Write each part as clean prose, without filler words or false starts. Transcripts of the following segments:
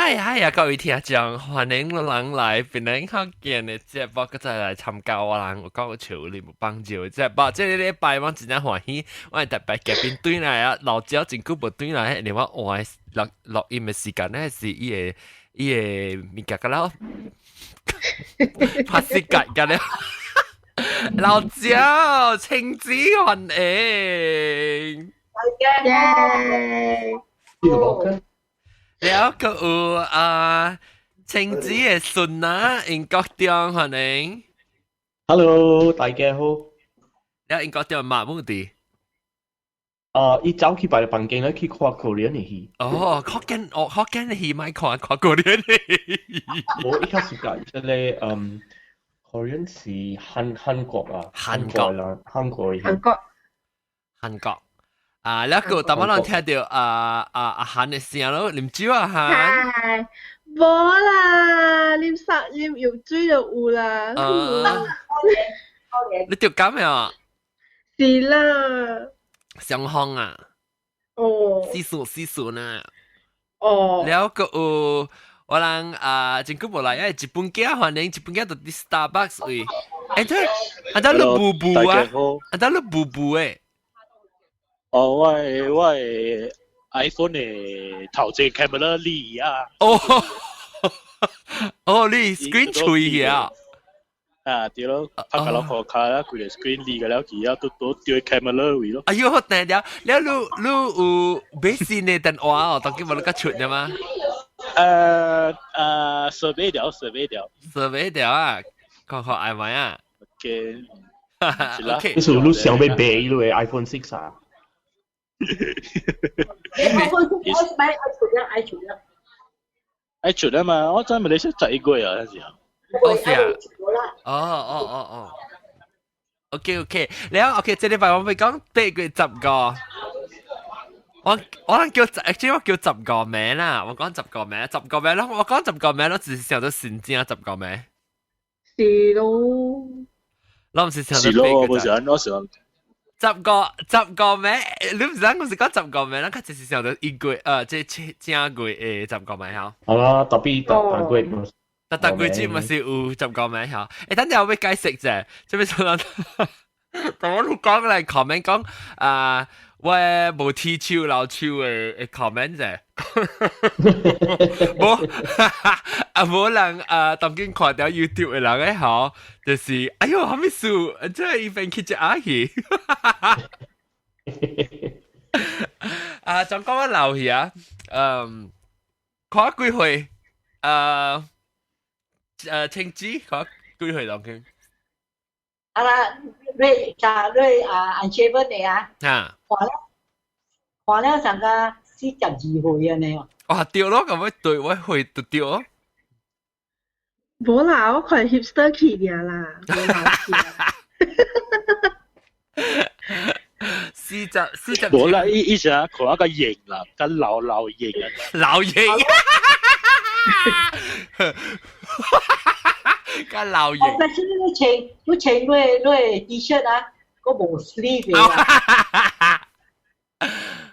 哎呀呀，各位聽眾，歡迎人來檳榔福建的節目，閣再來參加我人有講笑你無幫助的節目。這个禮拜我真正歡喜，我的特別嘉賓轉來啊，老焦真久無轉來，因為我換錄錄音的時間咧是伊的伊的物件甲了，拍死格格了。老焦，青子歡迎。耶！了閣有啊，青子的孫仔英國中歡迎。 Hello，大家好。了英國中馬目的。啊，伊走去別个房間咧去看 Korean 的戲。哦，福建哦，福建的戲莫看，看 Korean 的戲。無伊較暑假，這个Korean 是韓國啊，韓國啦，韓國的戲。韓國。韓國。啊，了閣淡薄人聽著啊啊阿韓的聲咯，啉酒啊韓。係，無啦，啉啥啉藥水就有啦。啊，你著感啊？是啦。傷風啊？哦。四數四數呢？哦。了閣有我人啊，真久無來，日本囝歡迎，日本囝就佇 Starbucks 位。欸，對，啊，等你布布啊，啊，等你布布誒。哦，我的 iPhone 的頭前 camera 裂啊！哦，哦，你 screen 碎啊？啊，對咯，拍個老殼卡啦，規个 screen 裂個了，去啊，都都掉 camera 位咯。哎喲，定了，了你你有買新的電話哦？當今無你較出的嗎？設備掉，設備掉。設備掉啊！看看愛買啊？OK， OK。你是你想欲賣你的 iPhone 6 啊？ iPhone 6 買愛出了，愛出了。愛出啊嘛！我在馬來西亞11月啊，那時候。哦是啊。哦哦哦哦。OK OK，了 OK，這禮拜我會講8月15。我叫actually 我叫十個名啦，我講十個名，十個名咯，我講十個名咯，只是想到新正十個名。是咯。我唔是想是咯，我想我想。十個十個名，你唔知我是講十個名，咱較只是想到一月，這正月的十個名吼。好啦，特別特特月。特特月節咪是有十個名吼。欸，等陣我欲解釋者，這邊說，但我講來 comment 講啊，我無剃鬚留鬚的 comment 者，無啊無人啊，當今看著 YouTube 的人咧吼，就是哎喲，啥物事？這伊變去食鴨去。啊，總講我老去啊，看幾歲？青子看幾歲當今？啊啦，你加你啊，按這本的啊，啊，看了看了上個42歲啊呢。哇，對咯，咁樣對我會就對哦。無啦，我看 hipster 去爾啦，無老去。四十四十。無啦，伊伊時看個型啦，較老老型啊。老型。較老型。但是你穿你穿你 T 恤啊，閣無 sleeve 的啊。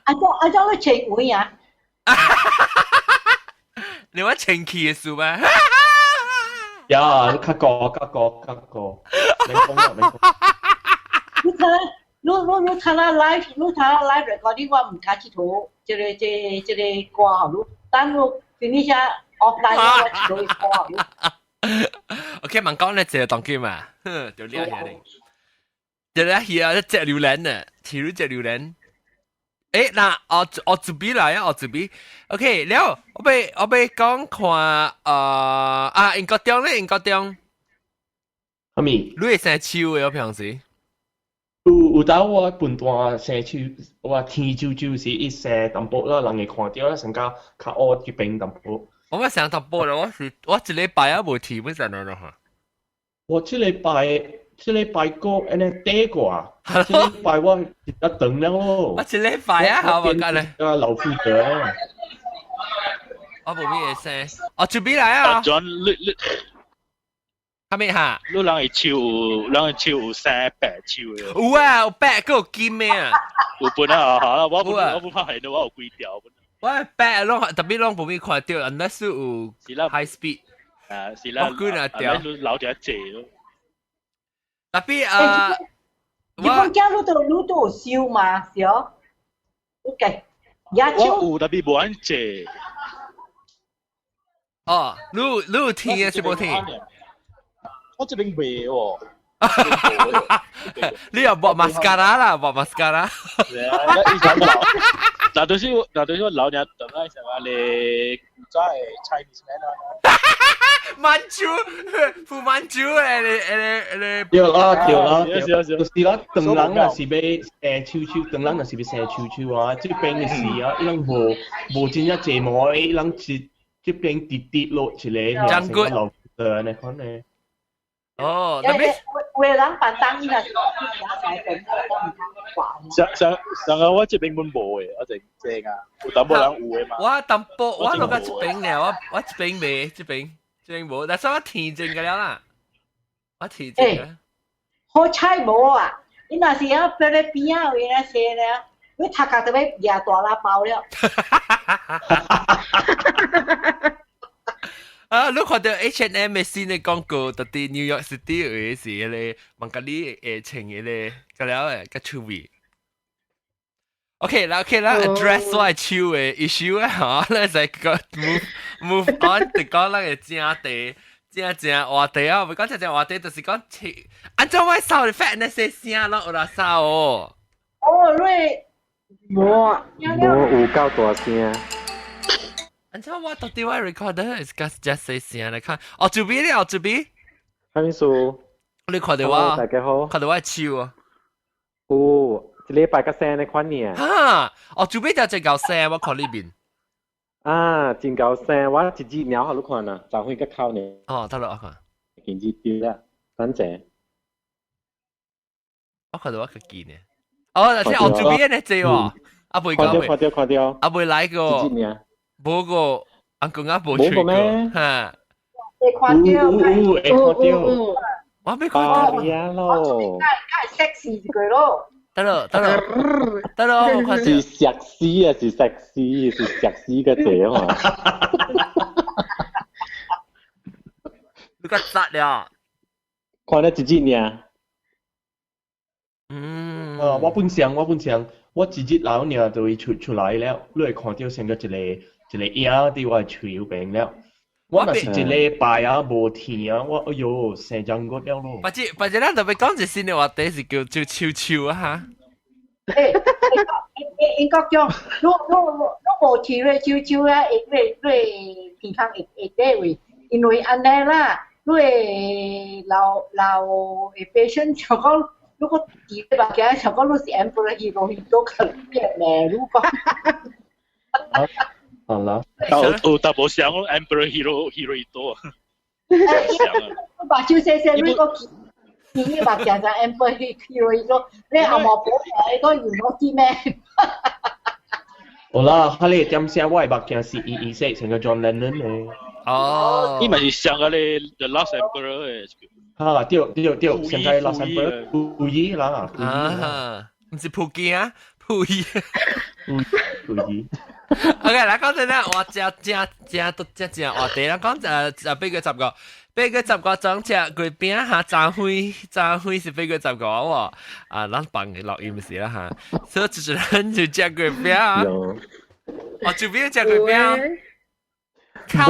啊怎啊怎你穿位啊？你話清氣的事嗎？呀，較高較高較高，免講啦，免講。你睇，你你你睇下 live，你睇下 live recording，我毋敢𨑨迌，這个這個這個歌予你，等我 finish offline 我𨑨迌歌予你。 OK，問講咧，這個當今嘛，哼，就掠下咧，就掠去啊，隻榴蓮呢，似你隻榴蓮。欸，嗱，我準備來啊，我準備。OK，了，我欲講看，啊，英國中咧，英國中。啥物？你會生鬚的，我平時。有有當我本段生鬚，我天少少時伊生淡薄啦，人會看著啦，成較較烏這邊淡薄。我咪生淡薄啦，我是我一禮拜啊無剃本身咯嚇。我這禮拜這禮拜個按呢短過，這禮拜我一長了咯。我一禮拜啊，好無講咧。啊，老負責。我無咩生，我準備來啊。 John，你你。啥物哈？你人的鬚有，人的鬚有生白鬚的。有啊，有白閣有金的啊。有本啊，好啦，我不我不怕現，我有幾條。我白攏特別攏無咪看到，unless 有 high speed。啊，是啦，我管啊掉。留住一隻咯。特別啊，你講家你都有燒嘛，是哦？OK，也我有特別無按借。哦，你有聽啊？是無聽？我這邊未喎。你又抹 mascara 啦，抹 mascara。嗱，就是我老娘等下成話你古早的 Chinese man 啊。滿珠，傅滿珠誒，你你你。對啦對啦，就是啦，當人若是欲生手手，當人若是欲生手手啊，這邊的時啊，伊攏無真正濟毛，伊攏是這邊直直落一個，長骨落呃，那款的。哦，特別有人把當伊若是上上上個我這邊本無的，我淨正啊，有淡薄人有的嘛。我淡薄，我落個這邊了，我這邊未，這邊無，但是我天正個了啦，我天正個。好彩無啊！你若是啊，趵咧邊仔位咧生咧，你頭殼就欲舉大喇包了。啊！你看到 H&M 的新的廣告，到底 New York City 有是彼個瑪格麗會穿彼個，個了的，較趣味。OK 啦，OK 啦，address 我的手的 issue 啊，吼，咱就個 move on，就講咱的正題，正正話題啊，毋講正正話題，就是講按怎我掃的 fat 那些聲攏有啦掃哦。哦，你無無有夠大聲。按怎我到底我 recorder 是 just 細聲來看？哦，這邊咧，哦，這邊。啥物事？你看到我？大家好。看到我的手啊？有，一禮拜較聲的款爾。哈！哦，這邊就真夠聲，我看呢邊。啊，真夠聲！我一支鳥予你看啊，昨昏閣哭呢。哦，得啦，我看。見字對啦，等陣。我看到我較見呢。哦，聽哦，這邊呢這喎，阿未看到看到看到。阿未來過。一支爾。無個，阿公阿無吹過，哈。會看到，有有會看到。我沒看到。咯。梗係 sexy 一個咯。得咯得咯得咯，我看到。是錫絲啊，是錫絲，是錫絲個字啊嘛。你個窒了。看了一日爾。嗯。啊，我本想我本想，我一日老爾就會出來了，你會看到成個一個一個影佇我的喙邊了。我若是一禮拜啊無天啊，我哎喲生長骨了咯。或者或者咱特別講一新的話題是叫做手手啊哈。欸，英國講，你無飼咧手手啊，會你健康會會底位，因為按呢啦，你會老老會 patient 像講，如果佇咧目鏡，像講你是 emperor 히로히토可能變咩？如果好啦，有淡薄像 Emperor Hirohito 啊。目睭細細，你個見目鏡就 Emperor Hirohito，你阿毛婆你講用攞啲咩？好啦，佢哋點寫我的目鏡是伊伊色，成個 John Lennon 咧。哦，伊嘛是像個咧 The Last Emperor 的。啊，對對對，上個 Last Emperor 溥儀啦。啊，毋是溥儀啊，溥儀。溥儀。 OK，來講真啦，我正正正都正正話題啦，講8月15，8月15總食月餅哈，昨昏是8月15喎，啊，咱放嘅錄音時啦哈，所以主持人就食月餅啊，哦，這邊食月餅，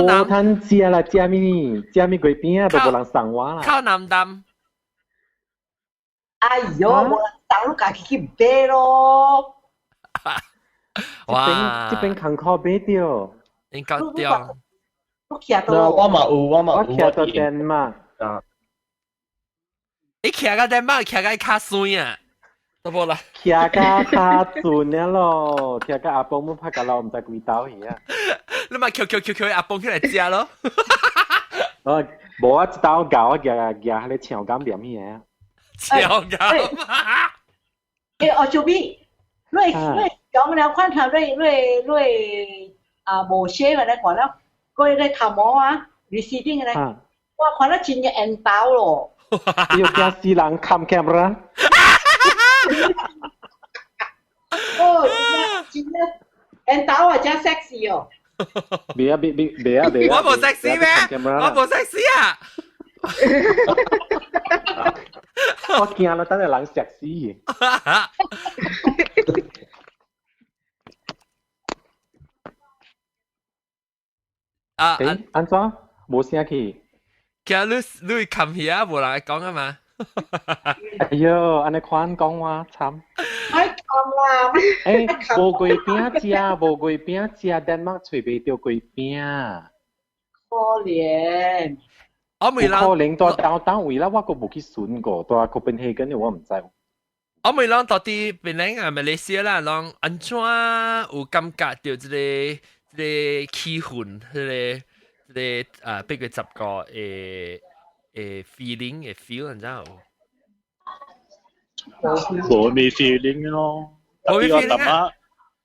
無通食啦，食物食物月餅啊，都無人送我啦。靠南擔。哎喲，無人送你家己去買咯。哇！這邊艱苦買著，應該對。我徛到，我嘛有，我嘛有，我徛到電馬。啊！你徛到電馬，徛到較酸啊，都無啦。徛到較準了咯，徛到阿公母拍甲老，毋知幾兜去啊。你嘛抾抾抾抾阿公起來食咯。哦，無啊，一兜咬啊，夾夾彼個腸癌黏起來啊。腸癌。欸，哦，小美，你講了看下，你啊無寫個咧看了，嗰個頭毛啊，receding 咧，我看了真嘅緣投咯。你有驚死人看 camera？哦，真正真緣投啊，真 sexy 哦。別啊別別別啊別啊！我無 sexy 咩？我無 sexy 啊！我驚啦，等下人 sexy。啊！按怎無聲去？其實你你冚起啊，無人會講啊嘛。哎喲，按呢款講我慘。愛冚啦！欸，無月餅食，無月餅食，丹麥揣袂著月餅。可憐。我未可能蹛當位啦，我閣無去巡過，蹛哥本哈根我毋知。我未攏到佇檳城啊，馬來西亞啦，攏按怎有感覺著這個這個氣氛，這個這個啊8月15的的 feeling 的 feel，你知無？無咩 feeling 咯，無咩 feeling 啊！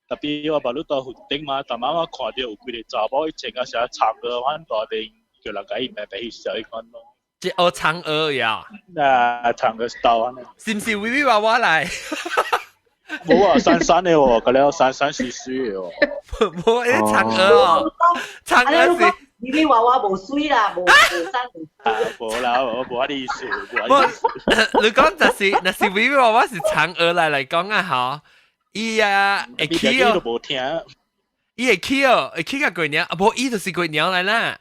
特別我別你到雲頂嘛，逐擺我看著有幾个查某伊穿啊啥長鵝款大邊，叫人共伊買白去笑彼款咯。這學嫦娥呀？啊，嫦娥 style 按呢。是毋是微微娃娃來？無啊，瘦瘦的哦，佮了瘦瘦水水的哦。無，欸，嫦娥哦，嫦娥是。微微娃娃無媠啦，無無瘦。無啦，我無遐意思，無遐意思。你講就是，若是微微娃娃是嫦娥來來講啊，吼，伊啊會起哦，伊會起哦，會起個月娘，啊無伊就是月娘來啦，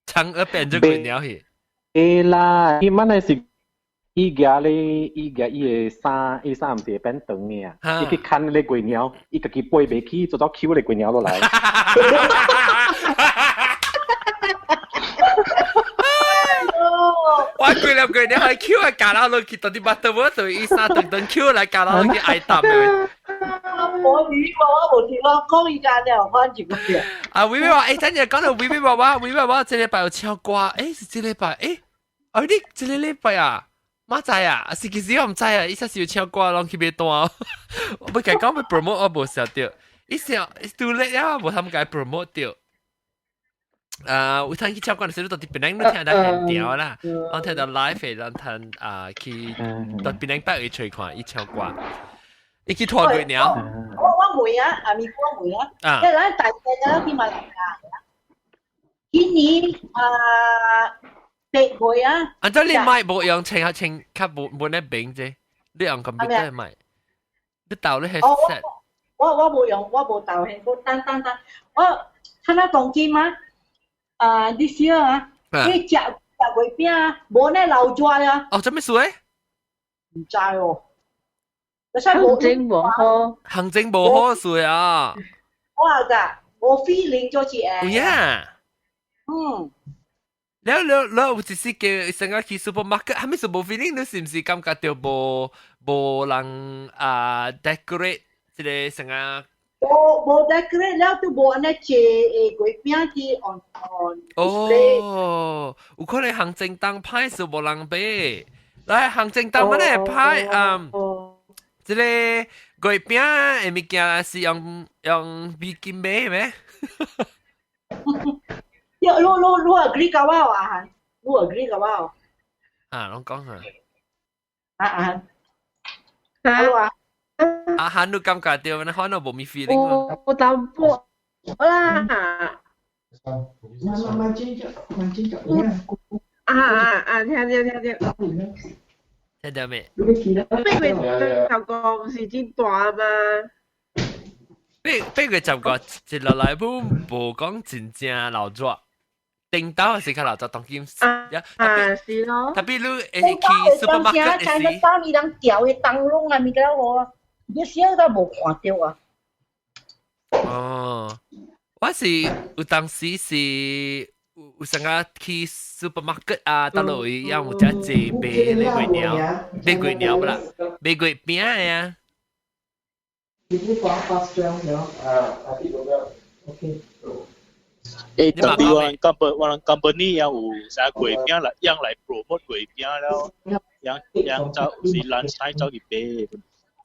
嫦娥變做月娘去。會啦，伊滿來是伊舉咧，伊舉伊的衫，伊衫毋是會變長的啊，伊去牽彼個月娘，伊家己飛袂起，做做搝彼個月娘落來。我幾粒月娘還搝啊，夾到落去，到底巴肚無，就伊衫長長搝來夾到落去挨擔的。我微微娃娃無聽我講伊家了，反正個。啊，微微娃，欸，等陣講到微微娃娃，微微娃娃這禮拜有唱歌，欸，是這禮拜，欸，啊你這個禮拜啊，媽知啊，是其實我毋知啊，伊說是有唱歌，攏去買單，我欲共伊講欲 promote 我無曉得，伊想拄咧了，無通共伊 promote 著。啊，有通去唱歌的時陣，到佇檳城你聽到現場啦，我聽到 live 的，咱通啊去到檳城北去揣看伊唱歌，伊去拖月娘。我我問啊，阿咪我問啊，即係咱大細啊去馬來西亞，今年啊8月啊。按怎你麥無用穿較穿較無無咧明啫，你用 computer 麥，你鬥你 headset。我我無用，我無鬥 handphone，等等等，我睇下當今嗎？啊，你笑啊！你食食月餅啊，無呢流熱啊！哦，做咩事咧？毋知哦。行情無好，行情無好事啊！我㗎，無 feeling 就是會。有影。嗯。了了了，有一時叫成日去 supermarket，係咪是無 feeling？你是毋是感覺著無無人啊 decorate 這個成日？無無 decorate 了，都無按呢濟月餅去 on on display。哦，有可能行政當歹是無人買，來行政當乜咧歹啊？這個月餅的物件是用用美金買咩？你你你你 agree 佮我啊？你 agree 佮我？啊，攏講啊。啊啊。啊。阿漢你感覺著，你可能無咩 feeling 咯。有淡薄啦。啊啊啊！聽著聽著。聽著未？8月15毋是真大嗎？8月15一落來本無講真正鬧熱，頂晝是較鬧熱，當今啊啊是咯。特別你會去 supermarket 時，當你人調的燈籠啊，物件無啊，你小都無看著啊。哦，我是有當時是有啥個去 supermarket 啊，到落位有遮濟賣咧月娘，賣月娘不啦，賣月餅的啊。欸，特別我人 company 我人 company 也有啥月餅來，用來 promote 月餅了，用用走是 lunch time 走去買。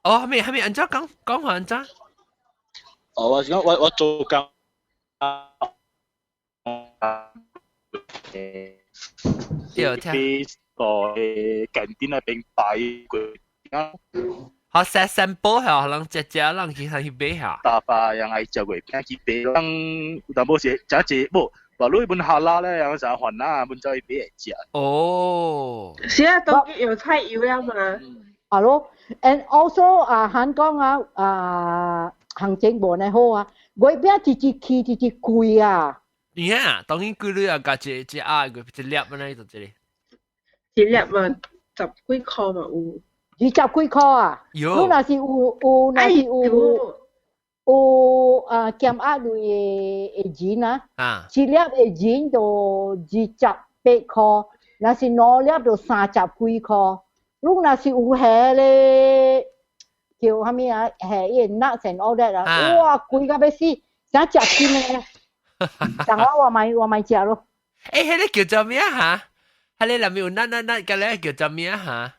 哦，還沒還沒，按怎講講話按怎？哦，我是講我我做工。對，聽。個近點那邊擺月餅。好食 sample 係，人食食人去去買下。大巴人愛食月餅去買，人有淡薄是食一無，話你本哈拉咧，人成煩啊，本走去買會食。哦，是啊，當有菜油了嘛。係咯，and also 啊，韓國啊啊，行情無呢好啊，月餅一直起一直貴啊。你啊，當然貴你啊，加一一盒一粒安呢就這個。一粒嘛，十幾箍嘛有。二十幾箍啊？你若是有有，若是有有啊減壓類的的錢啊，一粒的錢就28箍，若是兩粒就三十幾箍。你若是有下咧，叫啥物啊？下伊個 nuts and all that 啊，哇，貴到欲死，想食金咧。但我我買我買食咯。欸，彼个叫做咩哈？彼个內面有 nut nut nut 個咧叫做咩哈？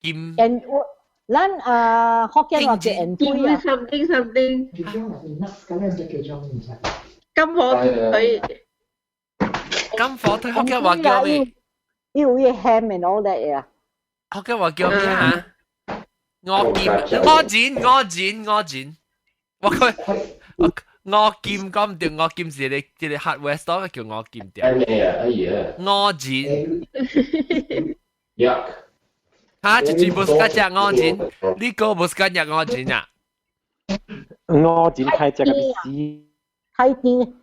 金。 and 我咱啊福建話叫煙腿啊。 something something。金火腿。金火腿福建話叫咩？有伊 ham and all that 啊。福建話叫咩哈？鵝劍，鵝剪，鵝剪，鵝剪。我佢我。鵝劍講唔對，鵝劍是你這個 hardware store 叫鵝劍對。哎呀，哎呀。鵝剪。 Yuck。嚇！一隻無是食鵝剪，你個無是食鵝剪啊？鵝剪太食個死。太甜，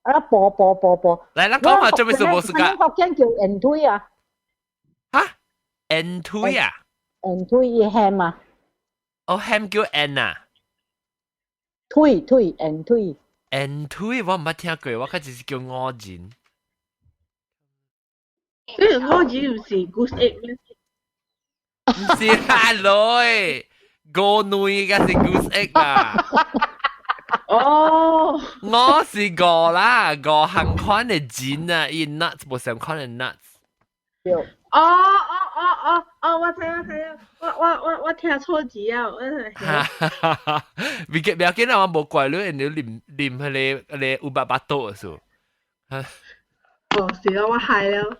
啊薄薄薄薄。來，咱講下做咩事無是食？福建叫煙腿啊。嚇？煙腿啊？煙腿伊 ham 啊。哦，ham 叫煙啊。腿腿煙腿。煙腿我毋捌聽過，我較只是叫鵝剪。這個鵝剪毋是 goose egg 咩？毋是啊，女，鵝卵才是 goose egg 啊。哦，我是鵝啦，鵝行款的剪啊，伊 nuts 無相款的 nuts。對。哦哦哦哦哦，我知我知，我我我我聽錯字啊！我哈哈哈！別緊別緊啊，我無怪你，你啉啉彼个彼個有百八度的數。哦，是啊，我害了。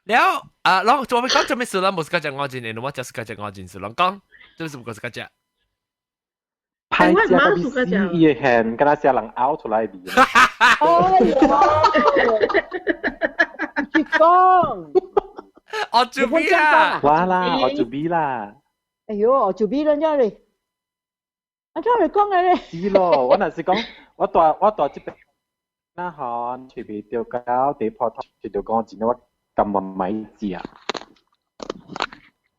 了啊，攏做咩講做咩事啦？無是講食鵝剪的，我就是講食鵝剪事。攏講，這是無是講食。歹食到欲死，伊的餡敢若是人嘔出來味。哎呦！你講，我做咩啊？我啦，我做咩啦？哎呦，我做咩啦？這裡，啊，這裡講嘅咧。是咯，我若是講，我住我住這邊，那吼，隨便著到地鋪頭，食著講真，我甘願莫食。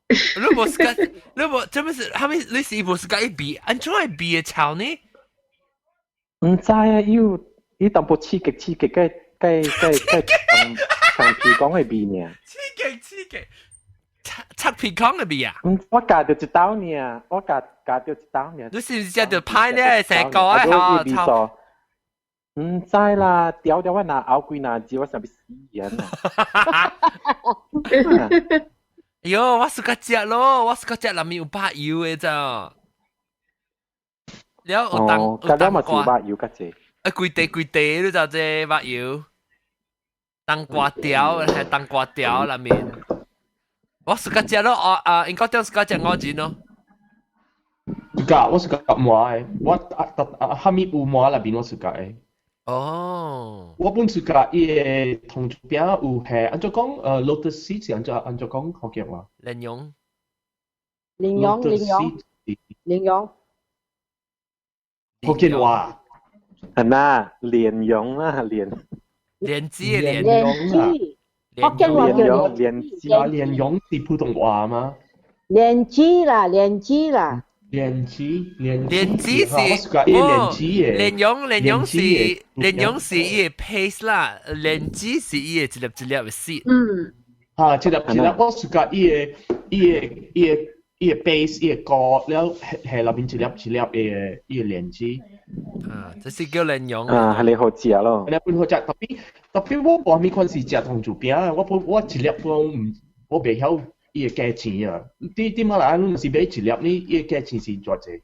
你無是講，你無，這麼是，哈物？你是無是佮伊比，按怎會比會臭呢？毋知啊，伊有伊淡薄刺激刺激，佮佮佮佮同鼻孔的味爾。刺激刺激，插插鼻孔的味啊？嗯，我咬著一刀爾，我咬咬著一刀爾。你是毋是食著歹咧？成個啊吼，臭！毋知啦，條條我若咬幾若字，我想欲死人啊！哎喲，我 suka 食咯，我 suka 食內面有肉油的咋？了有當有當瓜，有肉油較濟。啊，規地規地你知這肉油，冬瓜條係冬瓜條內面。我 suka 食咯，啊啊，應該點 suka 食鵝剪咯。 suka，我 suka 糜的，我啊啊哈物有糜內面我 suka 的。哦，我本 suka 伊个糖醋餅有係按怎講？Lotus seed 是按怎按怎講福建話？蓮蓉，蓮蓉，蓮蓉，蓮蓉。福建話。係嘛？蓮蓉啦，蓮。蓮子嘅蓮。蓮子。福建話叫蓮子啊，蓮蓉是普通話嗎？蓮子啦，蓮子啦。蓮子，蓮蓮子是哦，蓮蓉蓮蓉是蓮蓉是伊個 paste 啦，蓮子是伊個一粒一粒的 seed。嗯。嚇，一粒一粒，我 suka 伊个伊个伊个伊个 base 伊个膏，了下內面一粒一粒的伊個蓮子。啊，這是叫蓮蓉。啊，係你好食咯。你本好食，特別特別我無蝦米款是食糖醋餅，我本我一粒本毋，我袂曉。伊個價錢啊，佇佇馬來亞若是買一粒呢，伊個價錢是偌濟？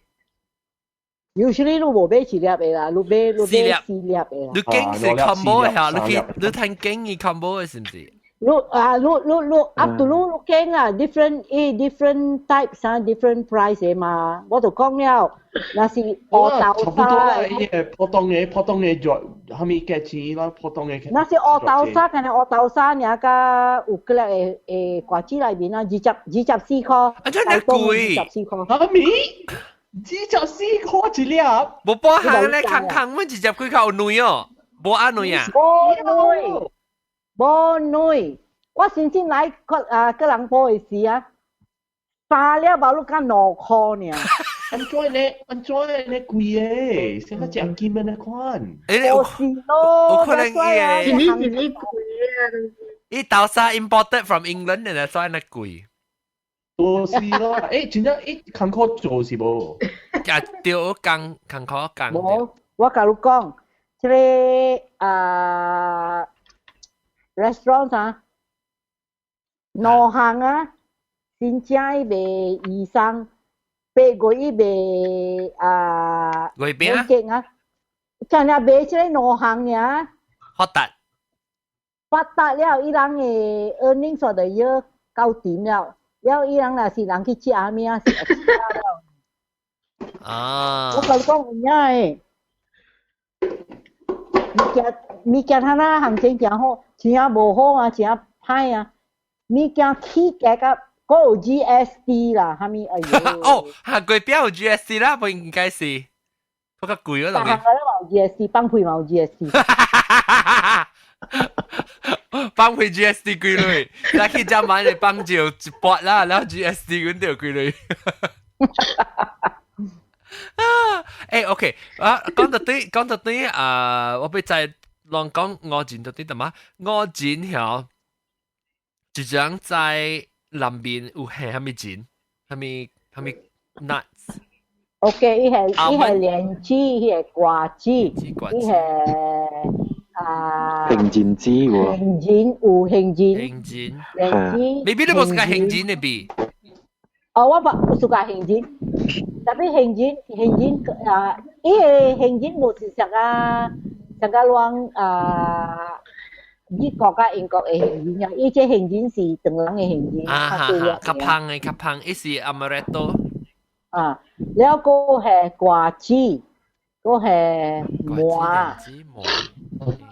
Usually 你無買一粒的啦，你買你買四粒的啦。你經是 combo 的嚇，你去你趁經伊 combo 的是毋是？你啊，你你你 up to 你你揀啊，different different types 啊，different price 的嘛。我就講了，若是烏豆差不多啦，沙，伊個普通的普通的就蝦米價錢啦，普通的。若是烏豆沙，敢若烏豆沙爾佮有幾粒的的瓜子內面啊，24塊。啊，這麼貴。24塊。蝦米？24塊一粒？無半項咧，空空，阮20幾塊有卵哦，無按卵啊？無卵，無卵。我先先來個啊，吉隆坡的時啊，三粒包你敢2塊爾。按怎呢？按怎呢貴的？像個食金的那款。欸，有是咯，有可能伊的。是你是你貴啊！伊豆沙 imported from England 的，所以那貴。多是咯，欸，真正伊艱苦做是無？啊，對，工艱苦工。無，我共你講，這个啊 restaurant 啊，兩項啊，新正伊賣魚鬆，8月伊賣啊月餅啊，真正賣這个兩項爾。發達。發達了，伊人的 earning 所就要夠甜了。了，伊人若是人去食啥物啊，是 extra 了。啊！我共你講有影的，物件物件他那行情誠好，真正無好啊，真歹啊，物件起價甲閣有 GST 啦，啥物哎喲。哦，下月餅有 GST 啦，不應該是，比較貴嗰種。逐項都有 GST，放屁嘛有 GST。放屁 GST 幾鐳？咱去遮買的放就一撥啦，然後 GST 阮就幾鐳。啊，欸，OK，啊，講到對，講到對啊，我欲再攏講五仁到底點嘛？五仁曉，一種在南邊有係蝦米仁，蝦米蝦米 nuts。 OK，伊係蓮子，伊係瓜子，伊係啊。杏仁子喎。杏仁有杏仁。杏仁。蓮子。 maybe 你無喜歡杏仁的味。哦，我無喜歡杏仁，tapi 杏仁杏仁啊，伊个杏仁無是像啊，像個攏啊，美國佮英國的杏仁啊，伊這杏仁是唐人的杏仁，啊哈哈，較芳的較芳，伊是 amaretto。啊，了閣係瓜子，閣係麻。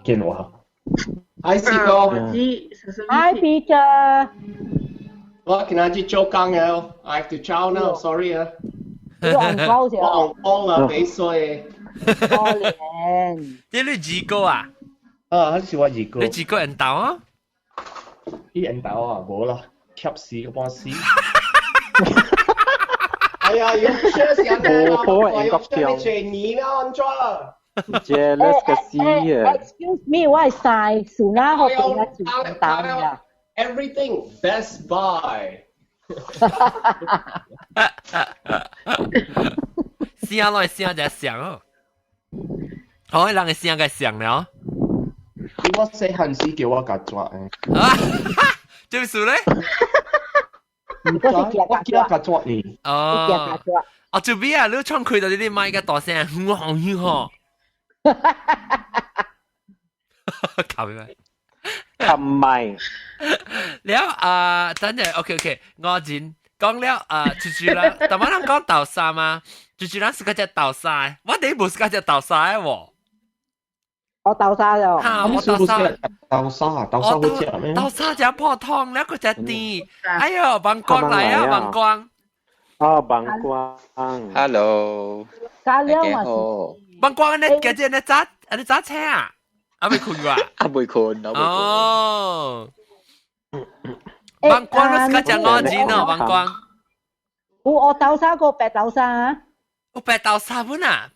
見我。 Hi 四哥。 Hi Peter。我今仔日做工了，I have to 走 now, sorry 啊。你紅包先。我紅包啊，俾稅。可憐。這你二哥啊？啊，是我二哥。你二哥緣投啊？伊緣投啊，無啦，怯死個半死。哎呀，用車上無好的英國票。你啦，安怎？ Jealous 個死啊！Excuse me，我係曬數哪學俾我做答呀？Everything Best Buy。聲來聲就聲哦，好，人嘅聲個聲了。我細漢時叫我共抓的。啊，這事咧？我驚共抓呢。哦。哦，就邊啊！你窗開到你啲麥個大聲，哼哼哼。靠咩？冚咪。了啊，等陣，OK OK，我先講了啊，豬豬啦，但我人講豆沙嘛，豬豬咱是個隻豆沙，我哋無是個隻豆沙的喎。我豆沙就。哈，我豆沙。豆沙，豆沙好食咩？豆沙食破湯，了個隻甜。哎喲，萬光來啊，萬光。啊，萬光。 Hello。加料嘛是。萬光，你今日你早，你早請啊？啊未困過？啊未困，哦。萬光，你是個食五仁哦，萬光。有烏豆沙個白豆沙啊？有白豆沙本啊？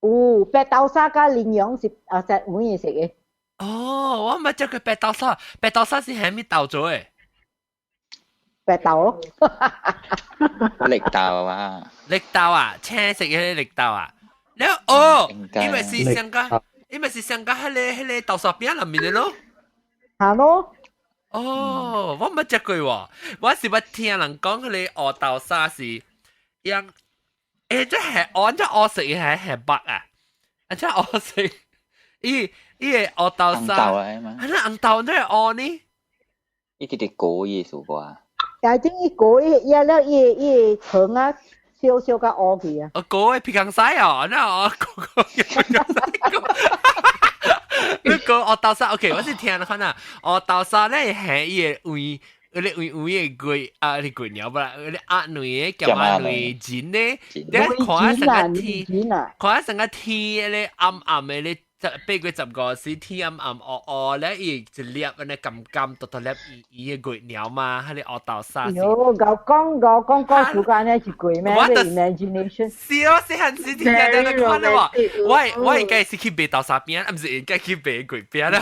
有白豆沙佮羚羊是啊，食每嘢食的。哦，我毋捌食過白豆沙，白豆沙是蝦米豆做的？白豆咯。綠豆啊！綠豆啊，青色的綠豆啊。了哦，因為是上個，因為是上個彼个彼个豆沙餅內面的咯。係咯。哦，我毋捌食過喎，我是捌聽人講彼个烏豆沙是用，欸，這係按這烏色的還係白啊？啊，這烏色，伊伊个烏豆沙，紅豆來嘛？啊，那紅豆那會烏呢？伊直直過伊數啩。但係伊過伊伊了伊伊腸啊，燒燒甲烏去啊。哦，過嘅皮工使哦，那哦，過過皮工使。你講烏豆沙，OK，我是聽看啊，烏豆沙咧係伊個位。嗰啲位位嘅月啊，啲月鳥不啦，嗰啲鴨卵嘅夾鴨卵錢咧，你看成個天，看成個天咧暗暗嘅咧，8月15時天暗暗烏烏咧，伊一粒安呢甘甘獨獨粒伊伊嘅月鳥嘛，彼個烏豆沙。喲，𠢕講𠢕講講時間咧一句咩？imagination。是哦，細漢時聽聽聽看了喎，我應該是去賣豆沙餅，啊，毋是應該去賣月餅了。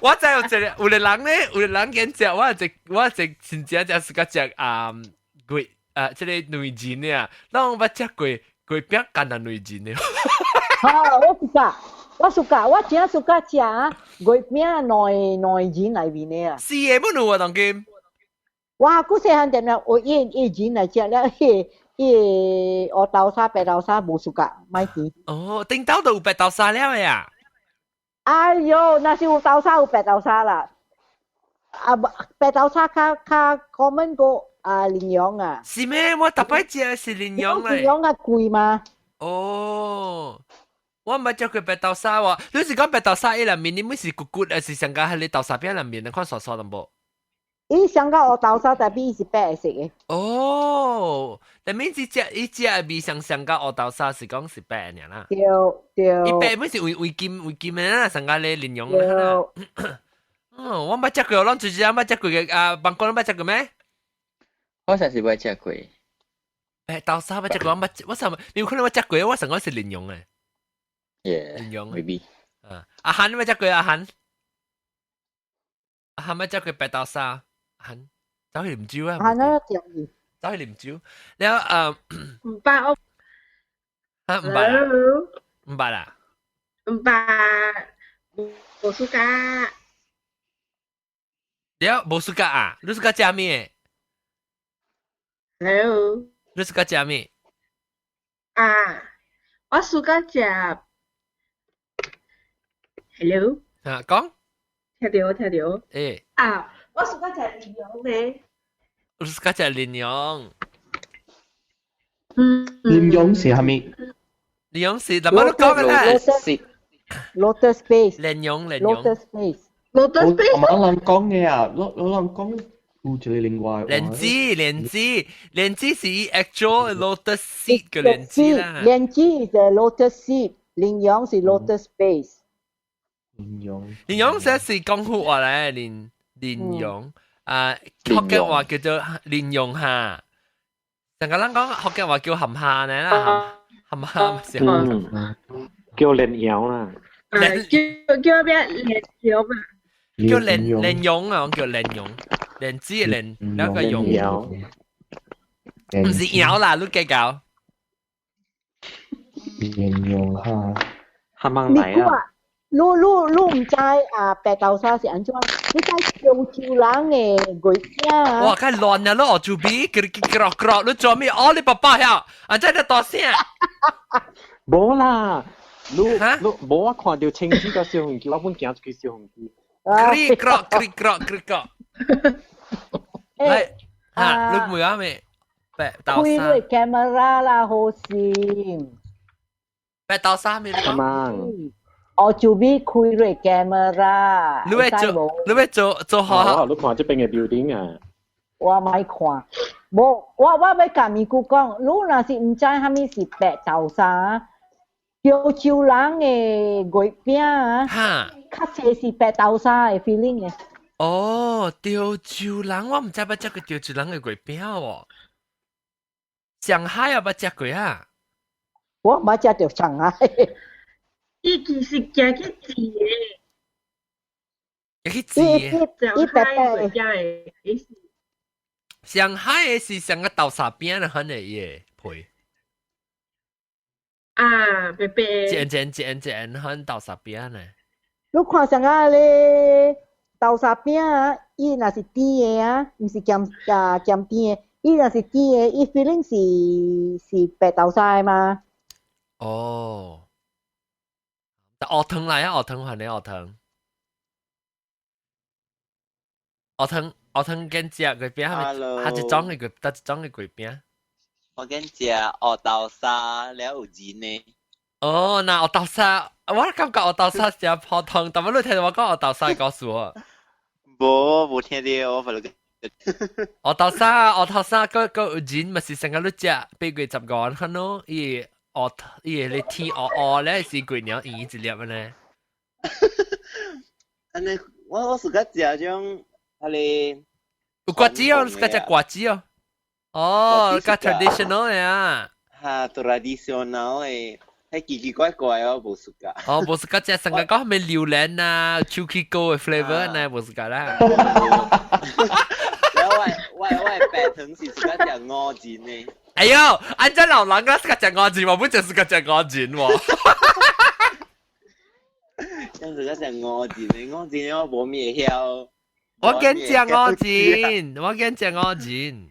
我知有一個有個人咧，有個人見食，我一我一真正食是個食啊月啊，這個卵仁的啊，咱攏捌食過月餅干焦卵仁的。好，我 suka，我 suka，我真 suka 食月餅卵卵仁內面的啊。是的，本有啊，當今。我古細漢點了，我伊伊仁來食了，彼彼烏豆沙、白豆沙無 suka，莫甜。哦，頂頭都有白豆沙了的啊。哎喲，若是有豆沙有白豆沙啦，啊白豆沙較較 common 過啊蓮蓉啊。是咩？我逐擺食是蓮蓉咧。蓮蓉較貴嗎？哦，我毋捌食過白豆沙喎。你是講白豆沙伊內面，你每是骨骨，還是上加彼個豆沙餅內面？你看酥酥淡薄。伊上加烏豆沙，但係伊是白色的。哦，但免只食伊食的味上上加烏豆沙是講是白的爾啦。對對。伊白本是為為金為金的啦，上加咧蓮蓉啦。嗯，我捌食過，攏就是捌食過嘅啊，棒棍捌食過咩？我上次捌食過。白豆沙捌食過，我捌，我上有可能我食過，我上講是蓮蓉的。 Yeah，蓮蓉。 maybe。啊，阿韓你捌食過阿韓？阿韓捌食過白豆沙？韓走去啉酒啊！韓啊，中意。走去啉酒，了後毋捌我。啊，毋捌啊？毋捌啊？毋捌，無 suka。了無 suka 啊？你 suka 食咩？Hello。你 suka 食咩？啊，我 suka 食。Hello。啊，講。聽著聽著。欸。啊。我 suka 食蓮蓉咧。我 suka 食蓮蓉。嗯。蓮蓉是啥物？蓮蓉是，嗱，我都講緊啦。 Lotus paste。蓮蓉，蓮蓉。 Lotus paste。 Lotus paste。我人講嘅啊，我我人講有一個另外。蓮子，蓮子，蓮子是 actual lotus seed 嘅蓮子啦。蓮子是 lotus seed，蓮蓉是 lotus paste。蓮蓉。蓮蓉這是廣府話咧，蓮。蓮蓉啊，福建話叫做蓮蓉蝦。成個人講福建話叫鹹蝦呢啦，鹹鹹蝦是。嗯，叫蓮蓉啦。叫叫咩？蓮蓉啊？叫蓮蓮蓉啊，我叫蓮蓉，蓮子嘅蓮，兩個蓉。唔是瑤啦，你計較。蓮蓉蝦。蝦芒來啊！你你你毋知啊白豆沙是按怎？你知潮州人的月餅啊？哇！較亂啊！你學做味，咯咯咯，你做咩？哦，你爸爸遐，啊，這你大聲。無啦，你你無我看著清水佮小紅機，我本行出去小紅機。咯咯咯咯咯。來，哈，你問我咩？白豆沙。開你 camera 啦，好心。白豆沙咩？come on。我就欲開你 camera。你欲做，你欲做做好。你看這邊的 building 啊。我莫看，無我我欲共咪姑講，你若是毋知啥物是白豆沙，潮州人的月餅啊，較濟是白豆沙的 feeling 的。哦，潮州人我毋知捌食過潮州人的月餅喎。上海也捌食過啊？我捌食著上海。伊其實行去煮的，行去煮的，伊白白的。上海的是上個豆沙餅的款的伊的皮。啊，白白。煎煎煎煎款豆沙餅呢？你看上個咧豆沙餅啊，伊若是甜的啊，毋是鹹啊鹹甜的，伊若是甜的，伊 feeling 是是白豆沙的嗎？哦。學糖來啊，學糖還你學糖。學糖學糖緊食月餅，係一種嘅月，得一種嘅月餅。我緊食學豆沙了有仁的。哦，那學豆沙，我感覺學豆沙食普通，但係你聽我講學豆沙告訴我。無無聽到，我發覺。學豆沙，學豆沙，個個有仁咪是成個你食8月15可能伊學伊個你天學學咧是月娘圓一粒呢。按呢，我自家食種，彼个。有瓜子哦，自家食瓜子哦。哦，較 traditional 的啊。哈，traditional 的，彼奇奇怪怪哦，無自家。哦，無自家食，成個講咩榴蓮啊、秋喜糕的 flavor 呢，無自家啦。我我白糖是自家食五仁的。哎呦，按這老人家自家食五仁，我不就自家食五仁喎。像自家食五仁的，五仁我無咩曉。我驚食五仁，我驚食五仁。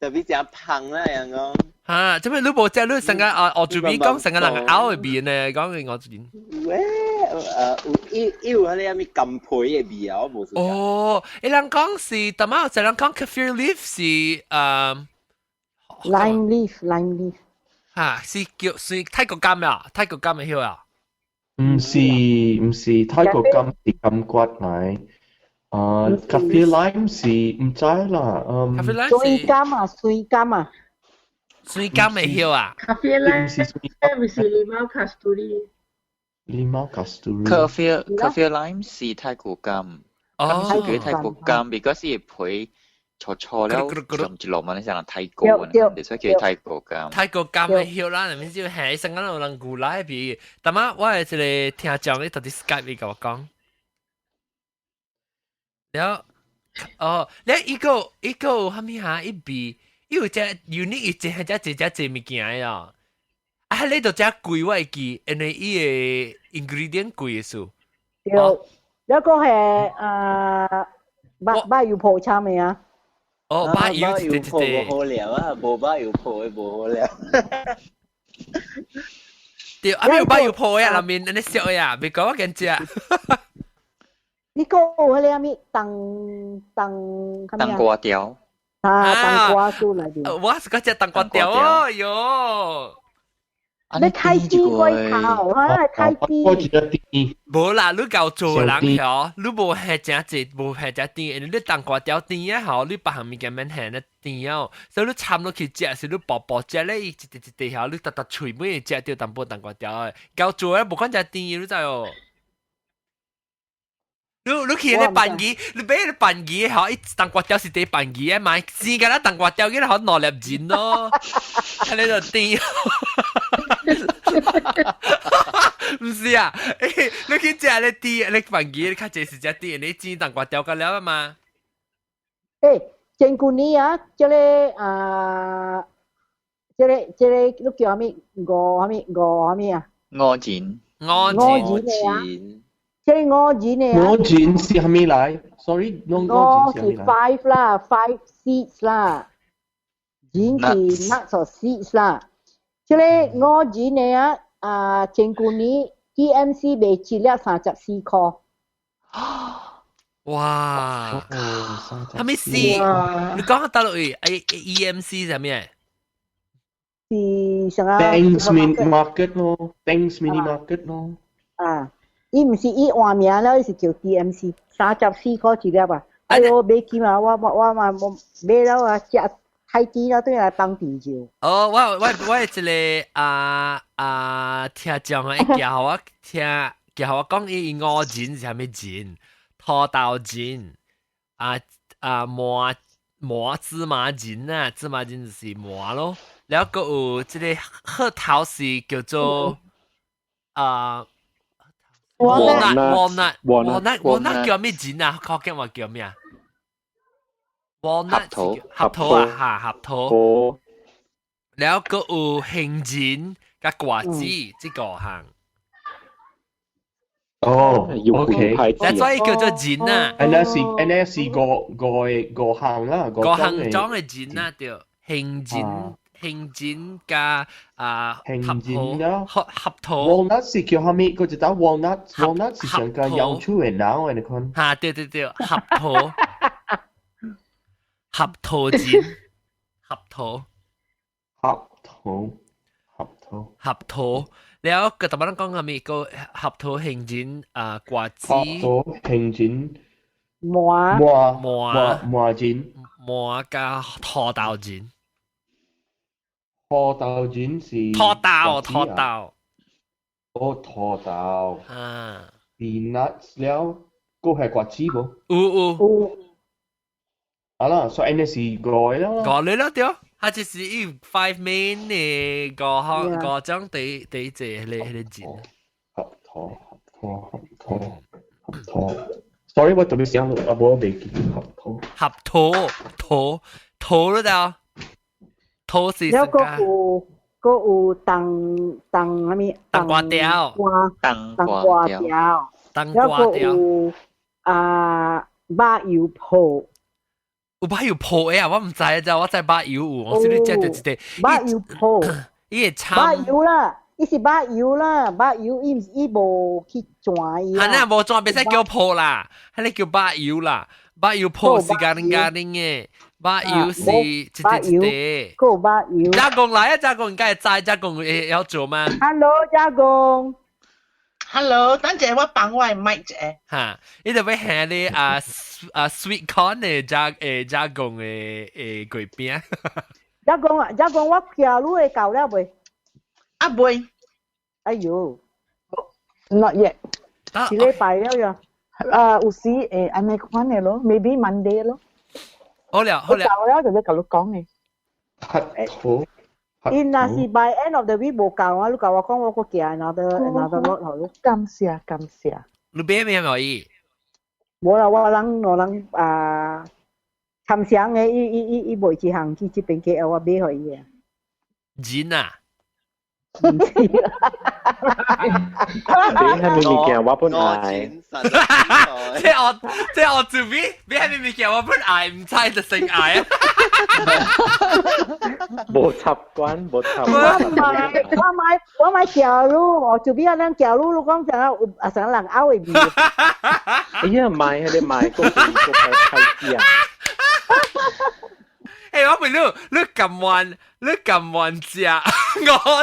特別食芳啦，人講。嚇！做咩你無食？你成個啊，學住邊講成個人咬的味呢？講嘅五仁。喂，有伊伊有彼个啥物柑皮的味啊，我無。哦，伊人講是，淡仔有一人講 kaffir leaf 是lime leaf，lime leaf。嚇，是叫是泰國柑啊，泰國柑的葉啊。毋是毋是泰國柑是柑骨來。啊，kaffir lime 是毋知啦，嗯。 kaffir lime 水柑啊，水柑啊。水柑的葉啊。 Kaffir lime 唔是 limau kasturi。 Limau kasturi。 Kaffir lime 是泰國柑，哦，是叫泰國柑，because 伊皮粗粗了，上一落嘛，你像泰國嘅，所以叫泰國柑。泰國柑的葉啦，那邊就係成個有人古來比，但嘛我係一個聽眾，你到底 Skype 你共我講。了，哦，了伊個伊個有啥物哈？伊味，伊有隻 unique，伊隻只只只只物件呀。啊，你就食貴我會記，因為伊個 ingredient 貴的數。對，那個係啊，肉肉油泡摻的啊。哦，肉油一隻泡無好料啊，無肉油泡的無好料。對，啊，有肉油泡的啊，內面按呢燒的啊，別講我緊食。你講有彼個啥物冬冬冬瓜條。啊，冬瓜酥內面。我是講食冬瓜條哦，喲。你太甜過頭，啊，太甜。我覺得甜。無啦，你夠做人曉，你無係誠濟，無係誠甜，因為你冬瓜條甜啊吼，你別項物件免鹹咧甜哦，所以你摻落去食，是你薄薄食咧，伊一滴一滴曉，你逐逐喙尾會食著淡薄冬瓜條的。夠做啊，無管誠甜，你知哦。你你去咧飯機，你買咧飯機吼，伊冬瓜條是佇飯機的嘛，生敢若冬瓜條，佢好兩粒仁咯，喺呢度甜。毋是啊，欸，你去食咧甜，你飯機你較濟是食甜，你煎冬瓜條個了啊嘛。欸，前幾年啊，這個啊，這個這個你叫啥物？五啥物？五啥物啊？五仁。五仁的啊。這個五仁的啊。五仁是啥物來？Sorry，五五是 five 啦，five seeds 啦，仁是 nuts or seeds 啦。這個五仁的啊，啊前幾年 TMC 賣一粒34塊。哇！啥物事？你講到落去，A EMC 啥物？是啥啊？Thanks Mini Market 咯，Thanks Mini Market 咯。啊，伊毋是伊換名了，伊是叫 TMC，34塊一粒啊！哎喲，買起嘛，我我我嘛買了啊，食太甜了，轉來放甜椒。哦，我我我一個啊啊聽眾啊，伊叫我聽，叫我講伊五仁是啥物仁？土豆仁啊啊麻麻芝麻仁啊，芝麻仁就是麻咯。然後閣有這個核桃是叫做啊 walnut walnut walnut walnut 叫咩仁啊？福建話叫咩啊？walnut 合桃啊，嚇合桃。然後閣有杏仁佮瓜子，這個項。哦，OK，所以叫做仁啊。按呢是按呢是五五個五項啦，五項種的仁啊，對，杏仁、杏仁加啊杏仁啦，合桃。 walnut 是叫啥物？嗰一打 walnut，walnut 是上個搖出的腦的，你看。嚇，對對對，合桃，合桃仁，合桃，合桃，合桃，合桃。了個頭先講啥物個合桃杏仁啊瓜子，合桃杏仁麻麻麻麻仁，麻加土豆仁。土豆仁是土豆，土豆。哦，土豆。啊。 peanuts 了，閣係瓜子無？有有。有。啊啦，所以呢是五個啦。五個啦對，它就是伊 five main 的五項五種第第一個彼個彼個仁。合桃，合桃，合桃，合桃。Sorry，我特別想啊，無袂記合桃。合桃，桃，桃了了。桃是了，閣有閣有冬冬啥物？冬瓜條。冬瓜條。冬瓜條。有啊，肉油泡。有肉油泡的啊！我毋知啊，我知肉油有，我是你食著一個。肉油泡。伊會摻。肉油啦，伊是肉油啦，肉油伊伊無去轉伊。哈那無轉，袂使叫泡啦，彼个叫肉油啦，肉油泡是咖喱咖喱的。肉油是一個一個。閣有肉油。加工來啊！加工應該會知，加工會曉做嗎？Hello，加工。 Hello，等陣我幫我的麥者。哈，伊就欲下咧啊啊 sweet corn 的加誒加工的誒月餅。加工啊，加工我寄你的到了未？啊未。哎喲，Not yet。一禮拜了喲。啊，有時會按呢款的咯，maybe Monday 咯。好了好了。到了就欲共你講的。合桃。伊若是 by end of the week 無夠啊，你共我講我閣寄 another lot 予你。感謝感謝。你買咩無伊？無啦，我人我人啊，參詳的，伊伊伊伊無一項去這邊寄，我買予伊啊。仁啊！唔知啦。買啥物物件我本愛。這我這我做咩？買啥物物件我本愛，毋知就成愛啊！無習慣，無習慣。我買我買我買餃滷，我做咩啊？咱餃滷你講啥有啊？啥人拗的味？哎呀，買彼個買個個個太食。欸，我問你，你甘願你甘願食五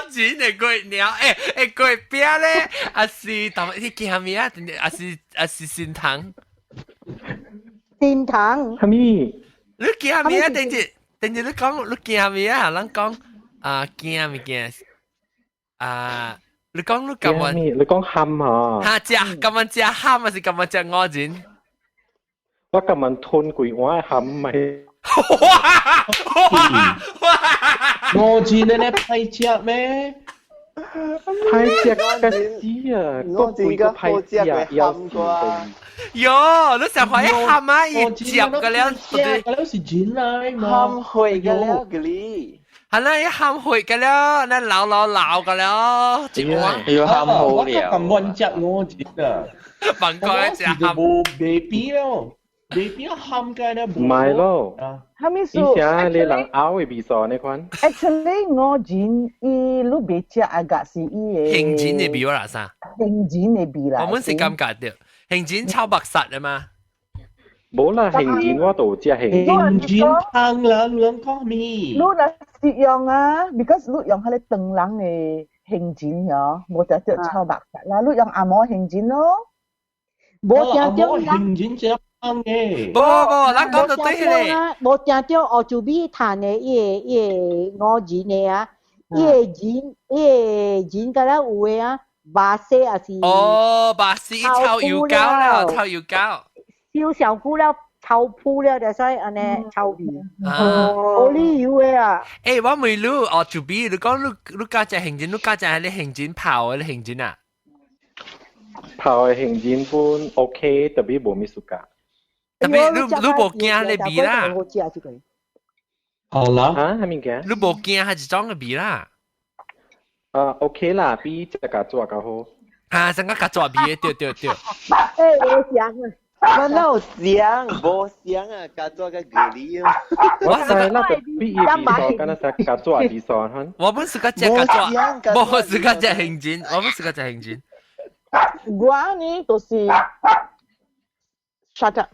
仁的粿條？欸欸，粿餅咧，還是淡你驚咩啊？還是還是新糖？新糖？啥物？你驚咩啊？等陣等陣，你講你驚咩啊？咱講啊驚物件啊？你講你甘願？你講餡啊？哈，食甘願食餡還是甘願食五仁？我甘願吞規碗餡咪。哇哇哇！五仁咧歹食咩？歹食個死啊！五仁個歹食要死。喲，你想看伊餡啊？伊食個了，個了是真來嘛？餡血個了個哩。係啦，伊餡血個了，那老老老個了，一碗。要餡好了。我甘願食五仁啊！問過食餡。無袂比咯。袂比餡該咧，唔係咯。啥物事？以前你人拗的味素那款。 Actually，五仁伊你袂食啊，個是伊的。杏仁的味啦啥？杏仁的味啦。我們是感覺到杏仁臭白實啊嘛。無啦，杏仁我都有食杏仁。杏仁湯啦，你講咩？你若是用啊，because 你用彼个唐人的杏仁嗬，無就叫臭白實啦。你用紅毛杏仁咯。無聽到杏仁這香嘅。無無，咱講就對咧。無聽到黑椒米趁的伊个伊个五仁的啊，伊个仁伊个仁敢若有的啊，肉絲也是。哦，肉絲臭油膏了，臭油膏。燒上久了，臭鋪了，就使按呢臭味。哦，理由的啊。欸，我問你，哦，就比你講你你敢食杏仁，你敢食彼个杏仁泡的杏仁啊？泡的杏仁本 OK，特別無物暑假。特別你你無驚彼味啦？好啦。啊，啥物件？你無驚彼一種的味啦？啊，OK 啦，比食咖紙較好。啊，成個咖紙味的，對對對。欸，我食。我哪有像，無像啊，加做個咖喱啊。我知啦，就比伊味素，敢若食加做味素哈。我本是個食加做，無是個食杏仁，我本是個食杏仁。我呢就是 shut up。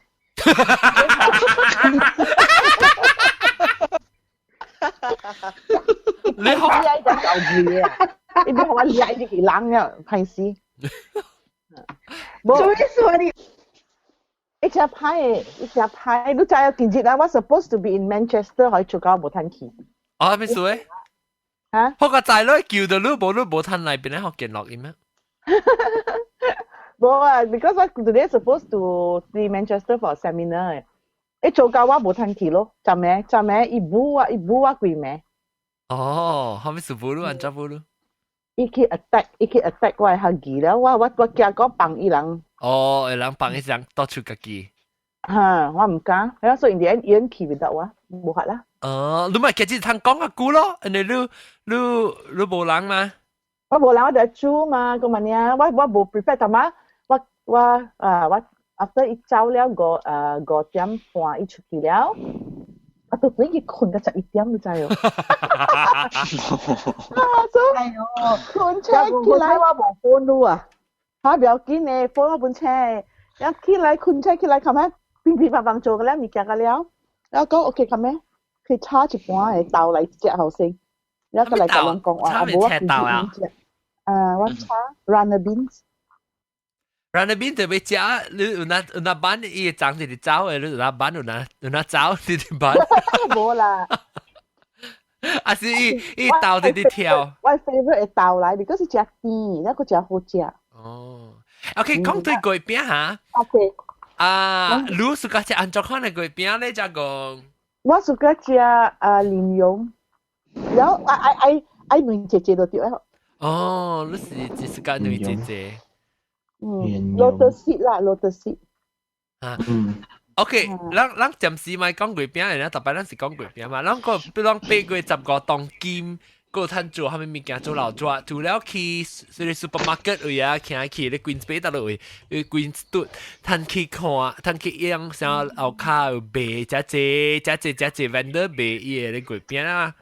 你好，你愛就舊嘢啊！你別我掠一個人啊，歹勢。做咩事啊你？一隻歹的，一隻歹，你知影近日啊，我 supposed to be in Manchester，可以出到無趁去。啊，咩事咧？嚇？我個仔女叫到你無你無趁來邊咧學見落音咩？無啊，because 我 today supposed to be Manchester for a seminar。一做到我無趁去咯，昨暝昨暝伊舞我，伊舞我幾暝。哦，後尾是舞你，按怎舞你？伊去 attack，伊去 attack 我的學技了，我我我驚講放伊人。哦，會人放伊人倒出家己。嚇，我毋敢，然後所以伊因去唔得我，無法啦。哦，你咪其實通講個句咯，因為你你你無人嘛。我無人，我就煮嘛，個問啊，我我無 prepare，但嘛，我我啊我 after 伊走了五啊5點半，伊出去了。我到底去睏到11點，你知哦？啊，所以哎呦，睏車起來我無 phone 你啊！嚇，不要緊的，phone 我本車，一起來睏車起來，琴日乒乒乓乓做個了物件個了，然後講 OK，琴日去炒一盤的豆來食好先，然後過來甲人講話，啊無我平時食，啊我炒 runner beans。 runner bean 特別食，你有那有那班伊會長直直走的，你有那班有那有那走直直班。無啦。啊是伊伊豆直直跳。我 favorite 的豆來，because 是食甜，那個食好食。哦，OK，講對月餅哈。 OK。啊，你喜歡食按怎款的月餅咧？才講。我喜歡食啊蓮蓉，然後愛愛愛愛問姐姐就對了。哦，你是只喜歡問姐姐。嗯，lotus seed 啦，lotus seed。啊，嗯。OK，咱咱暫時咪講月餅的，特別咱是講月餅嘛。咱個比如講8月15當今，閣趁做啥物物件做老紙，除了去這個 supermarket 位啊，行去咧 Queens Bay 搭落位，Queen Street，趁去看，趁去用啥後跤有賣，遮濟遮濟遮濟 vendor 賣伊的咧月餅啊，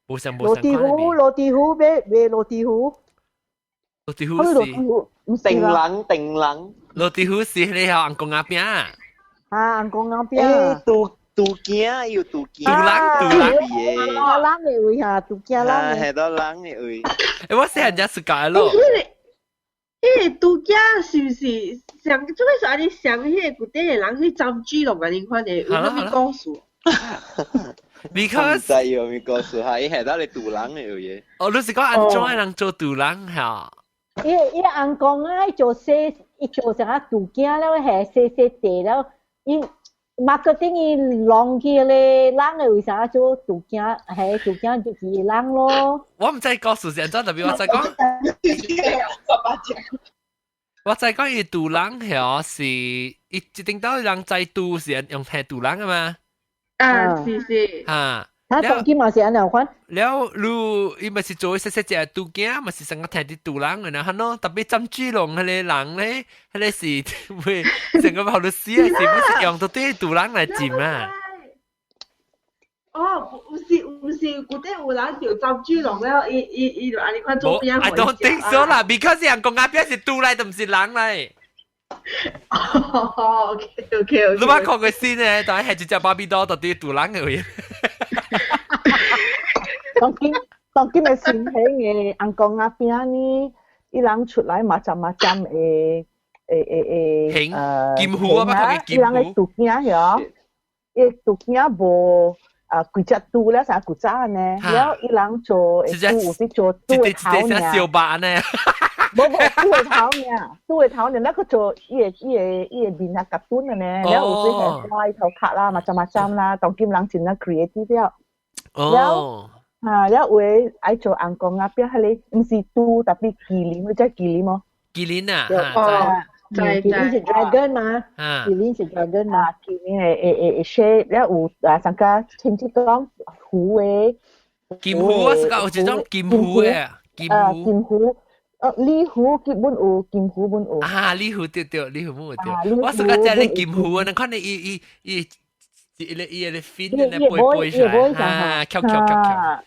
無相無羅蒂糊，羅蒂糊買賣羅蒂糊。羅蒂糊是定冷定冷。羅蒂糊是你係紅公仔餅啊？啊，紅公仔餅。杜杜囝有杜囝。杜人杜人杜人的位哈，杜囝人。啊，係到人的位。欸，我細漢才是教咯。迄個拄仔是毋是上？做咩是按呢想？彼個古底的人去針豬籠按呢款的，有啥物故事？Because 毋知有咩故事哈，伊係到咧杜人的有嘢。哦，你是講按怎的人做杜人哈？伊伊翁公啊，伊做細，伊做成啊杜囝了，下細細地了，伊 marketing 伊弄去咧，人的為啥做杜囝？係杜囝就是人咯。我毋知故事是按怎，特別我知講。我知講伊杜人係是伊一定到人知杜是用聽杜人啊嘛。啊，是是。嚇。他當今嘛是按呢款。了，你伊咪是做細細隻杜囝，嘛是成個聽啲杜人的，然後喏，特別針豬籠彼個人咧，彼個是會成個跑律師啊，是不是用到啲杜人來佔啊？哦，有是有是，古底有人叫針豬籠了，伊伊伊就按呢款做餅。 I don't think so 啦，because 人講阿邊是杜來，都毋是人來。哦，OK OK OK。你捌看過先咧，但係係一隻芭比多到底杜人的位。當今當今的新興的紅公仔餅呢，伊人出來嘛浸嘛浸的誒誒誒，金魚啊，捌看過金伊人的肚囝曉，伊肚囝無啊規隻肚了啥古早呢，了伊人做的肚有時做肚的頭爾，小白呢。無無肚的頭爾，肚的頭爾，那個做伊的伊的伊的面啊夾短的呢，了有時係花頭殼啦，嘛浸嘛浸啦，當今人真正 creative 了。哦。啊，了有的愛做紅公仔餅，彼個毋是豬，特別麒麟，你知麒麟無？麒麟啊，哦，麒麟是 dragon 嘛？麒麟是 dragon 嘛？麒麟的的的 shape，了有啊，上個親戚講虎的。金虎啊，是講有一種金虎的，金虎。金虎，哦，鯉魚基本有，金魚本有。啊，鯉魚對對，鯉魚本有對。我是講這個金魚啊，你看你伊伊伊伊個伊個 fin 咧背背出來，啊，翹翹翹翹。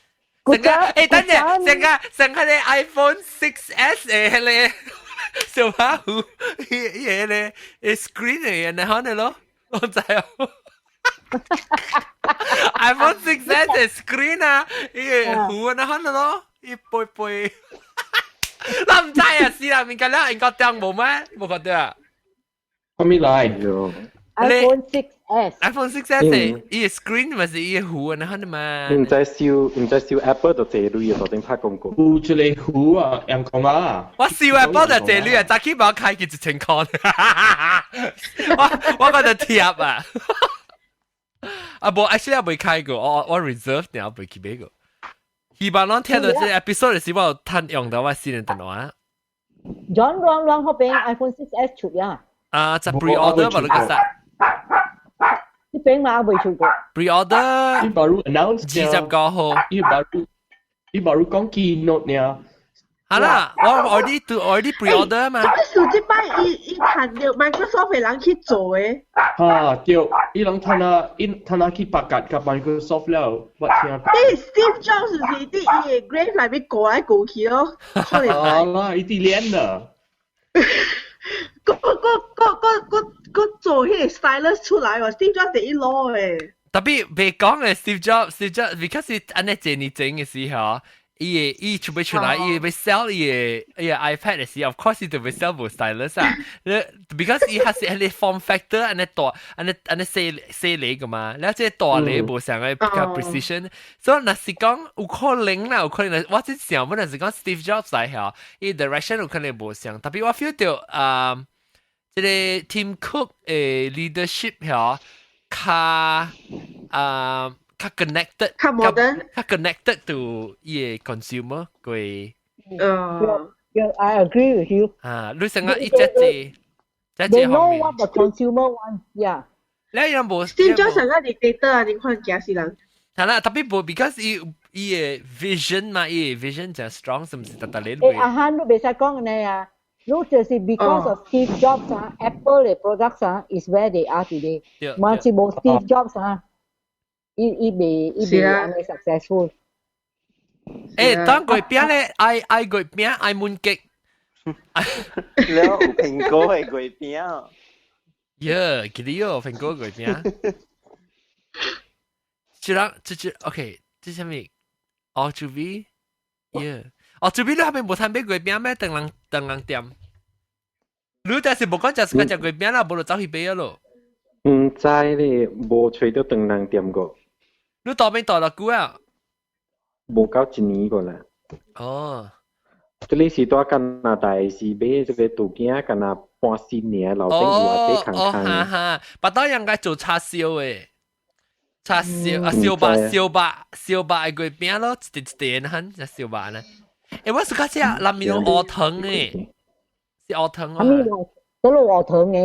成個欸，等陣，成個成個咧 iPhone 6S 的彼个小馬虎，伊伊个咧 screen 的，然後呢咯，我知哦。iPhone 6S 的 screen 啊，伊個弧然後呢咯，伊背背。我毋知啊，是啦，物件了應該當無咩？無覺得啊？啥物來？iPhone 6S。 iPhone 6S 伊個 screen 咪是伊個弧然後呢嘛？你毋知燒，毋知燒 Apple 就借鐳啊，頭先拍廣告。有一個弧啊，陽光啊。我燒 Apple 就借鐳啊，早起無開佢1000箍。我我覺得貼啊。啊無，actually 我未開過，我我 reserve 然後未去買過。希望攏聽到這 episode 的時候，我趁用到我新的電話。 John 啷啷嗰邊 iPhone 6S 出呀？啊，就 pre-order 嘛，你個啥？呢邊嘛未出過。 pre-order。伊 baru announce 29號。伊 baru 伊 baru 講 keynote 呢。好啦，我 already do already pre-order 嘛。咁數這擺伊伊趁著 Microsoft 的人去做的。哈，對，伊人趁啊，伊趁啊去白格佮 Microsoft 了，我聽。啲 Steve Jobs 是佇伊的 grave 內面過來過去咯。啊啦，伊佇練啦。個個個個個個做彼個 stylus 出來喎，Steve Jobs 第一攞的。 Tapi 袂講的 Steve Jobs，Steve Jobs，because 是按呢這年前的時候。伊伊出欲出來，伊欲 sell 伊个伊个 iPad 的時，of course 伊就欲 sell 無 stylus 啊。because 伊還是彼個 form factor 按呢大，按呢按呢細細粒个嘛，了這大粒無相个比較 precision。所以若是講有可能啦，有可能，我這想本來是講 Steve Jobs 來嚇，伊 direction 有可能無相，tapi 我 feel 到啊，這個 Tim Cook 的 leadership 嚇，較啊。較 connected，較 modern，較 connected to 伊个 consumer 佢。嗯，Yeah, I agree with you。啊，你成個一隻字，隻 They know what the consumer wants, yeah。你有無？Steve Jobs 成個 dictator 啊，你看驚死人。係啦，tapi 無，because 伊伊个 vision 嘛，伊个 vision 真 strong，是毋是？特特你。欸，阿漢你袂使講呢啊，你就是 because of Steve Jobs 啊，Apple 的 products 啊，is where they are today。嘛是無 Steve Jobs 啊。伊伊袂伊袂按呢 successful。欸，當月餅咧，愛愛月餅愛悶極。了有蘋果的月餅。耶，記得喲，蘋果月餅。這人這這 OK，這啥物？哦，豬尾，耶，哦，豬尾你那邊無通買月餅咩？唐人唐人店。你但是無講食是食月餅啦，無就走去買咯。毋知咧，無揣著唐人店過。你到邊到了久啊？無夠一年個啦。哦。這裡是蹛加拿大是買這個杜囝，敢若半新年樓頂有啊，這空空。哈哈，巴肚應該做叉燒的，叉燒啊，燒肉燒肉燒肉的月餅咯，一塊一塊很，隻燒肉呢。欸，我是較食內面有烏糖的，是烏糖啊。都落烏糖的。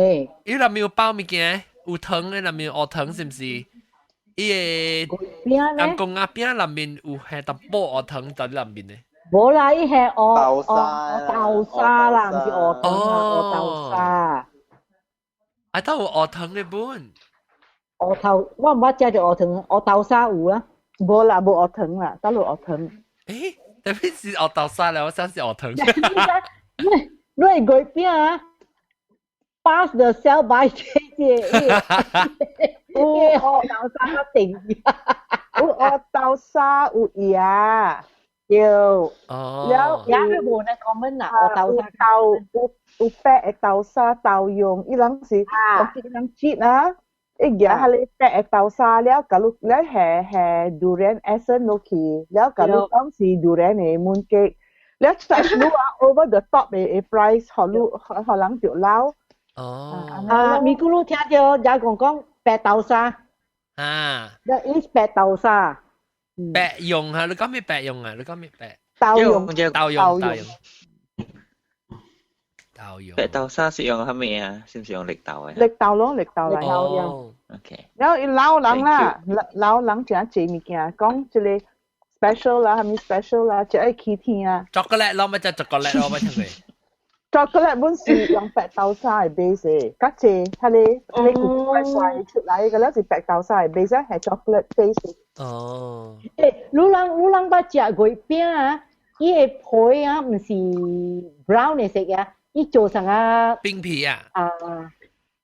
伊內面有包物件，有糖的內面有烏糖是毋是？伊个人公仔餅內面有下淡薄烏糖佇內面的。無啦，伊係烏烏豆沙啦，毋是烏糖啊，烏豆沙。啊，都有烏糖的本。烏頭，我毋捌食著烏糖，烏豆沙有啊。無啦，無烏糖啦，倒落烏糖。欸，tapi 是烏豆沙咧，我想是烏糖。你你月餅啊？Pass the sell by date 有烏豆沙定。有烏豆沙有椰。對。哦。了椰佢無呢 common 啦，烏豆沙豆有有白的豆沙豆蓉，伊人是，伊人切啊，伊夾下你白的豆沙了，共你了下下 durian essence 落去，了共你講是 durian 的 mooncake，了 charge 你啊 over the top 的 price，予你予人著摎。哦。啊，咪咕嚕聽著也講講白豆沙。啊。 That is 白豆沙。白蓉啊！你講咩白蓉啊？你講咩白？豆蓉，豆蓉，豆蓉，豆蓉。白豆沙是用啥物啊？是毋是用綠豆的？綠豆咯，綠豆來。哦。 OK。然後伊老人啦，老人誠濟物件，講這個 special 啦，係咪 special 啦？就愛起天啊！巧克力咯，咪就巧克力咯，咪聽佢。巧克力本是用白豆沙嚟 base 嘅，較濟係你你古怪怪出來嘅咧是白豆沙嚟 base，係 chocolate base。哦。誒，你人你人捌食月餅啊？伊個皮啊，毋是 brown 的色啊，伊做成啊冰皮啊。啊，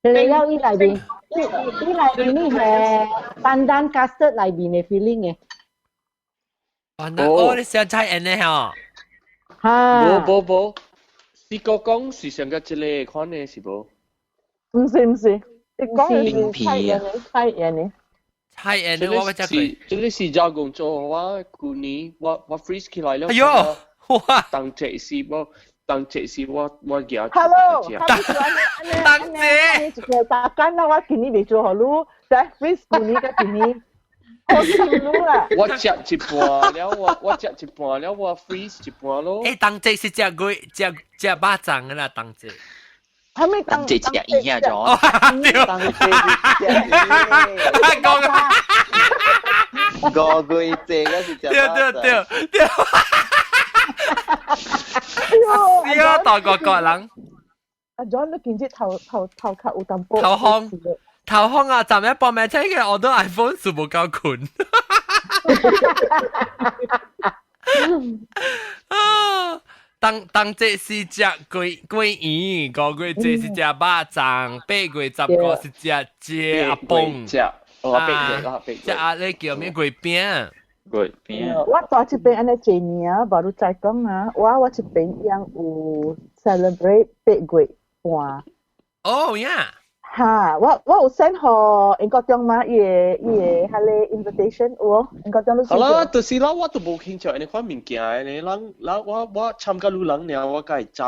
了伊內面，伊伊內面係 pandan custard 內面的 filling 的。 pandan 哦，你想菜安呢吼？哈。無無無，是個講是上個一個款的是無？毋是毋是，你講的是菜鹽的菜鹽的。菜鹽的我捌食過。這個是加工做我舊年我我 freeze 起來了。哎喲，哇！當這是我，當這是我我舉 Hello，當姐，一個大間啦，我今年未做予你，但 freeze 舊年佮今年，我做你啦。我食一半了，我我食一半了，我 freeze 一半咯。欸，當節是食月食食肉粽的啦，當節。係咪當節食魚啊？咗。當節是食魚。講啊！五月節嗰是食對對對對。是啊，大國國人。阿 John 都見知頭頭頭殼有淡薄。頭風頭風啊！昨日報名聽嘅，我都 iPhone 數無夠困。啊！當當節是食桂桂圓，五月節是食肉粽，8月15是食食阿公。食哦，八月啦，八月。食阿咧叫咩月餅？月餅。我蹛這邊按呢濟年啊，無你知講啊，我我這邊樣有 celebrate 8月半。哦呀！哈，我我有 send 予英國中嘛，伊個伊個彼个 invitation 有無？英國中你。好啦，就是啦，我都無興趣按呢款物件的咧，人人我我參加女人爾，我才會知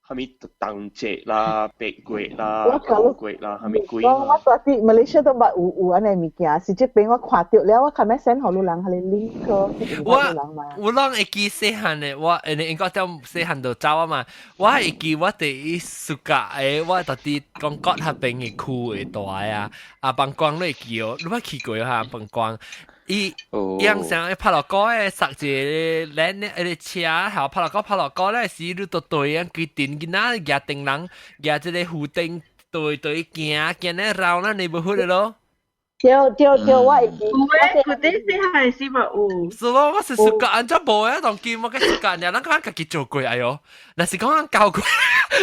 啥物冬節啦、八月啦、五月啦，啥物鬼。我我蹛佇馬來西亞都捌有有按呢物件，是這邊我看著了，我較欲 send 予女人彼个 link 我我攏會記細漢的，我因為英國中細漢就走啊嘛，我會記我第一暑假的，我佇佇講國彼邊的區的蹛啊，啊放光你會記哦，你捌去過哈放光？伊樣像拍落歌的，塞一个咱的個車，後拍落歌拍落歌咧時，你都對啊，規陣囡仔舉燈籠，舉這個魚燈對對行，行咧繞咱 neighborhood 的咯。對對對，我會記。有誒，舊底細漢時嘛有。是咯，我是暑假按怎無啊？當今我個暑假，爾咱講家己做過哎喲。若是講咱教過，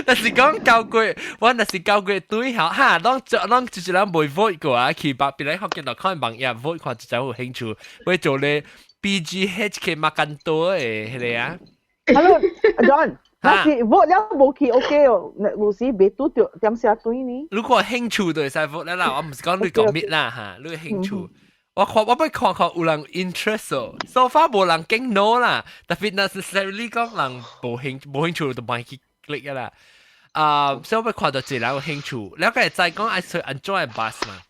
若是講教過，我若是教過對吼，哈，攏攏就是咱未 vote 過啊，去別別來福建度看網頁 vote 看一陣有興趣，欲做咧 BGHK makan 多的彼个啊。 Hello John，若是 vote 了無去 OK 哦，有時袂拄著點寫對呢。如果興趣就會使 vote 啦，我毋是講你講咩啦哈，你興趣。我看我欲看看有人 interest 哦，so far 無人講 no 啦，特別若是 necessarily 講人無興無興趣就無去 click 啦。啊，所以我欲看到一個人有興趣，了解再講愛坐按怎的 bus 嘛。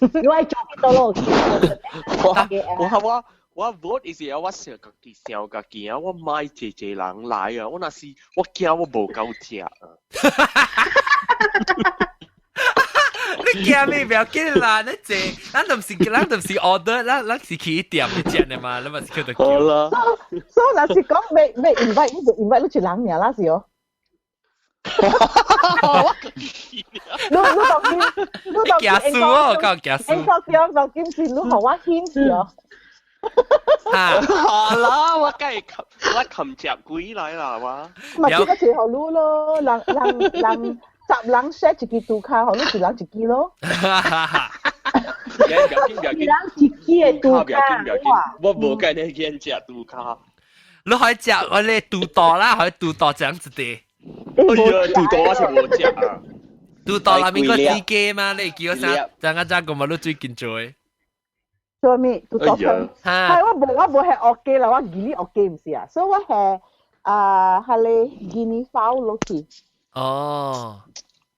你愛做幾多咯？我我我我 vote 時我想家己想家己啊，我莫濟濟人來啊，我若是我驚我無夠食啊。你驚咩？不要緊啦，你坐，咱都毋是，咱都毋是 order，咱咱是去店去食的嘛，咱嘛是叫做。好啦。所以若是講欲欲 invite，你就 invite 你一人爾啦，是哦。你你當今，你當今驚輸哦，夠驚輸。英國中當今是你予我顯示哦。好啦，我梗係擒我擒食鬼來啦，我。嘛，這個一予你咯，人人人十人 share 一支拄跤，予你一人一支咯。不要緊，不要緊，一人一支的拄跤，我無介呢見食拄跤。你可以食我咧肚大啦，可以肚大這樣子的。哎呀，肚大我是無食啊。肚大內面個雞雞嘛，你叫我啥？怎個怎個嘛？你最近做的？做咩？肚大湯。係我無我無係學雞啦，我記你學雞毋是啊，所以我係啊，彼个 guinea fowl 落去。哦。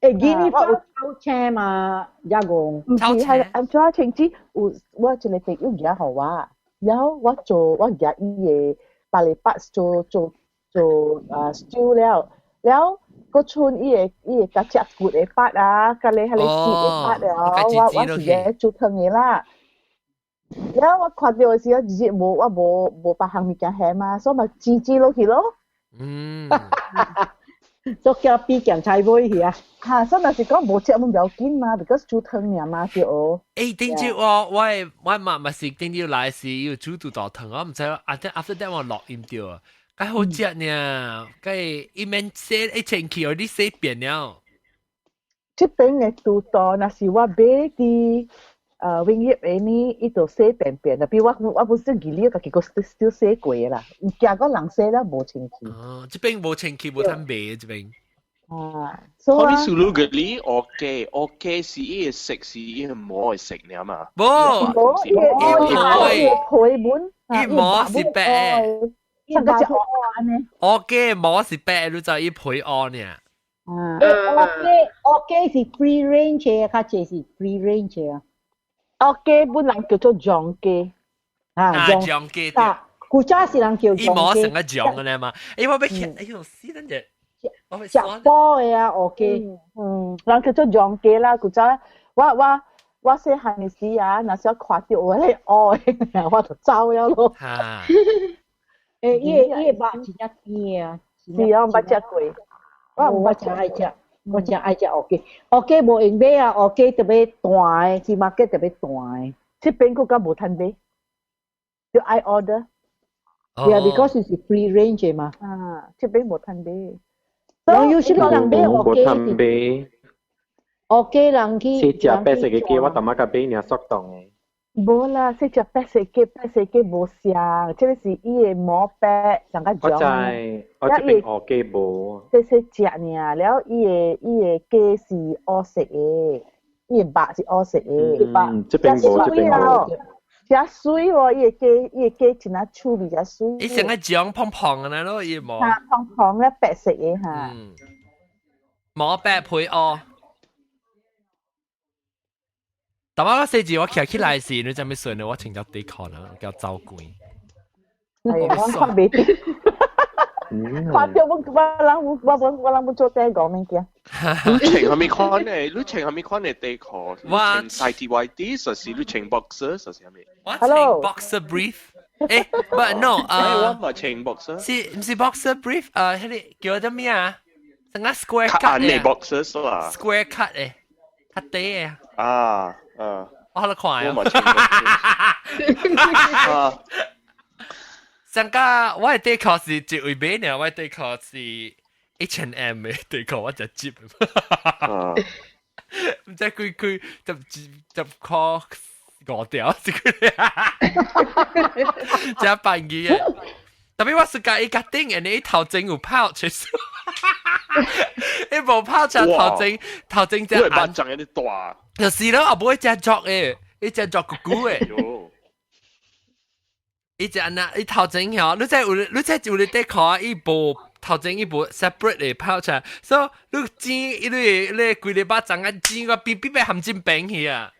欸，guinea fowl 炒青嘛，也戇。毋是係按怎清子？有我一個朋友寄予我，然後我做我寄伊的百里八做做做啊 stew 了，了閣剩伊的伊的共食骨的 part 啊，佮咧彼个絲的 part 了，我我是咧煮湯的啦。然後我看到的時候，日無我無無別項物件下嘛，所以咪煎煎落去咯。做叫比鹹菜尾去啊！嚇，所以若是講無食，阮不要緊嘛，because 煮湯爾嘛對哦。誒，頂朝我媽咪是頂朝來時要煮肚大湯，我毋知啊，after that 我落音掉啊，該好食呢，該伊免洗一清氣，你洗變了。這邊的肚肚，若是我買佇永業的呢，伊就洗便便，特別我不是記了，家己閣 still 洗過的啦，驚講人洗了無清氣。哦，這邊無清氣，無通賣這邊。啊，所以蘇魯嘅你 OK OK 是伊會食是伊唔愛食呢嘛？無，無，伊伊皮本，伊毛是白，上個隻鵝呢？OK 毛是白，你知伊皮鵝呢？啊，OK OK 是 free range 嘅，較濟是 free range 啊。鵝雞本人叫做醬雞，啊醬雞對。古早是人叫醬雞。伊毛成個醬嘅嘛？哎我欲吃，哎喲死等者。食飽的啊，鵝雞。嗯，人叫做醬雞啦。古早我細漢的時啊，若是我看著我咧學，我就走了咯。哈。欸，伊個肉真正甜啊。是啊，我捌食過。我真愛食，我真愛食鵝雞。鵝雞無閒買啊，鵝雞特別大的，去 market 特別大的。這邊閣較無趁買，就愛 order。 Yeah, because it's free range 嘛。啊，這邊無趁買。人有時人買鵝雞無趁買。鵝雞人去。是食白色的雞，我淡仔較買爾速凍的。無啦，是食白色雞，白色雞無相，這個是伊的毛白，上較我知，我這邊鵝雞無。細細隻爾，了伊的雞是烏色的，伊的肉是烏色的。嗯，這邊無，這邊無。真媠哦！伊的雞真啊趣味，真媠。伊成個醬胖胖的咯，伊毛。嚇，胖胖咧，白色的嚇。嗯。毛白配烏。但我細時我徛起來時，你知咩算？我穿條底褲啦，叫走鬼。係我看袂到，看到我我人我我我人不做底褲物件。你穿啥物款的？你穿啥物款的底褲？我穿 tighty 還是你穿 boxer 還是啥物？我穿 boxer brief。欸，but no 啊，我嘛穿 boxer。是毋是 boxer brief？啊，彼个叫做咩啊？成個 square cut 的。boxer 啦。 square cut 的，較短的。啊啊！我喺度看啊。我嘛穿 boxer。上個我的底褲是一位買呢，我的底褲是 H&M 的底褲，我就接。毋知幾幾十十箍五條，這個真扮嘢嘅。特別我是佮伊較頂，and 伊頭前有 pouch，伊無 pouch 頭前頭前只按。巴掌有啲大。就是咯，後尾只作的，伊只作咕咕的。伊只按那，伊頭前吼，你知有你知有底褲伊無頭前伊無 separate 的 pouch，所以你剪伊你你規個巴掌啊剪個邊邊欲含進邊去啊。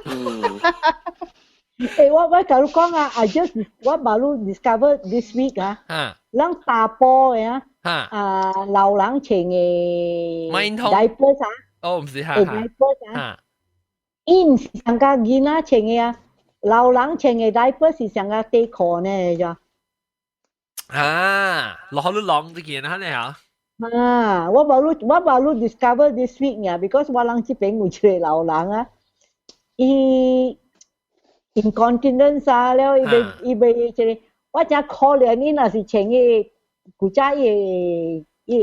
嗯。欸，我共你講啊，I just 我嘛汝 discover this week 啊，咱查埔的啊，啊老人穿的 diapers 啊，哦，毋是哈， diapers 啊，伊毋是上個囡仔穿的啊，老人穿的 diaper 是上個底褲呢，咋？啊，落你浪這件啊，你啊？啊，我嘛汝 discover this week 呀，because 我人這邊有一個老人啊，伊 incontinence 啊了，伊欲這個，我真可憐，伊若是穿個古早伊個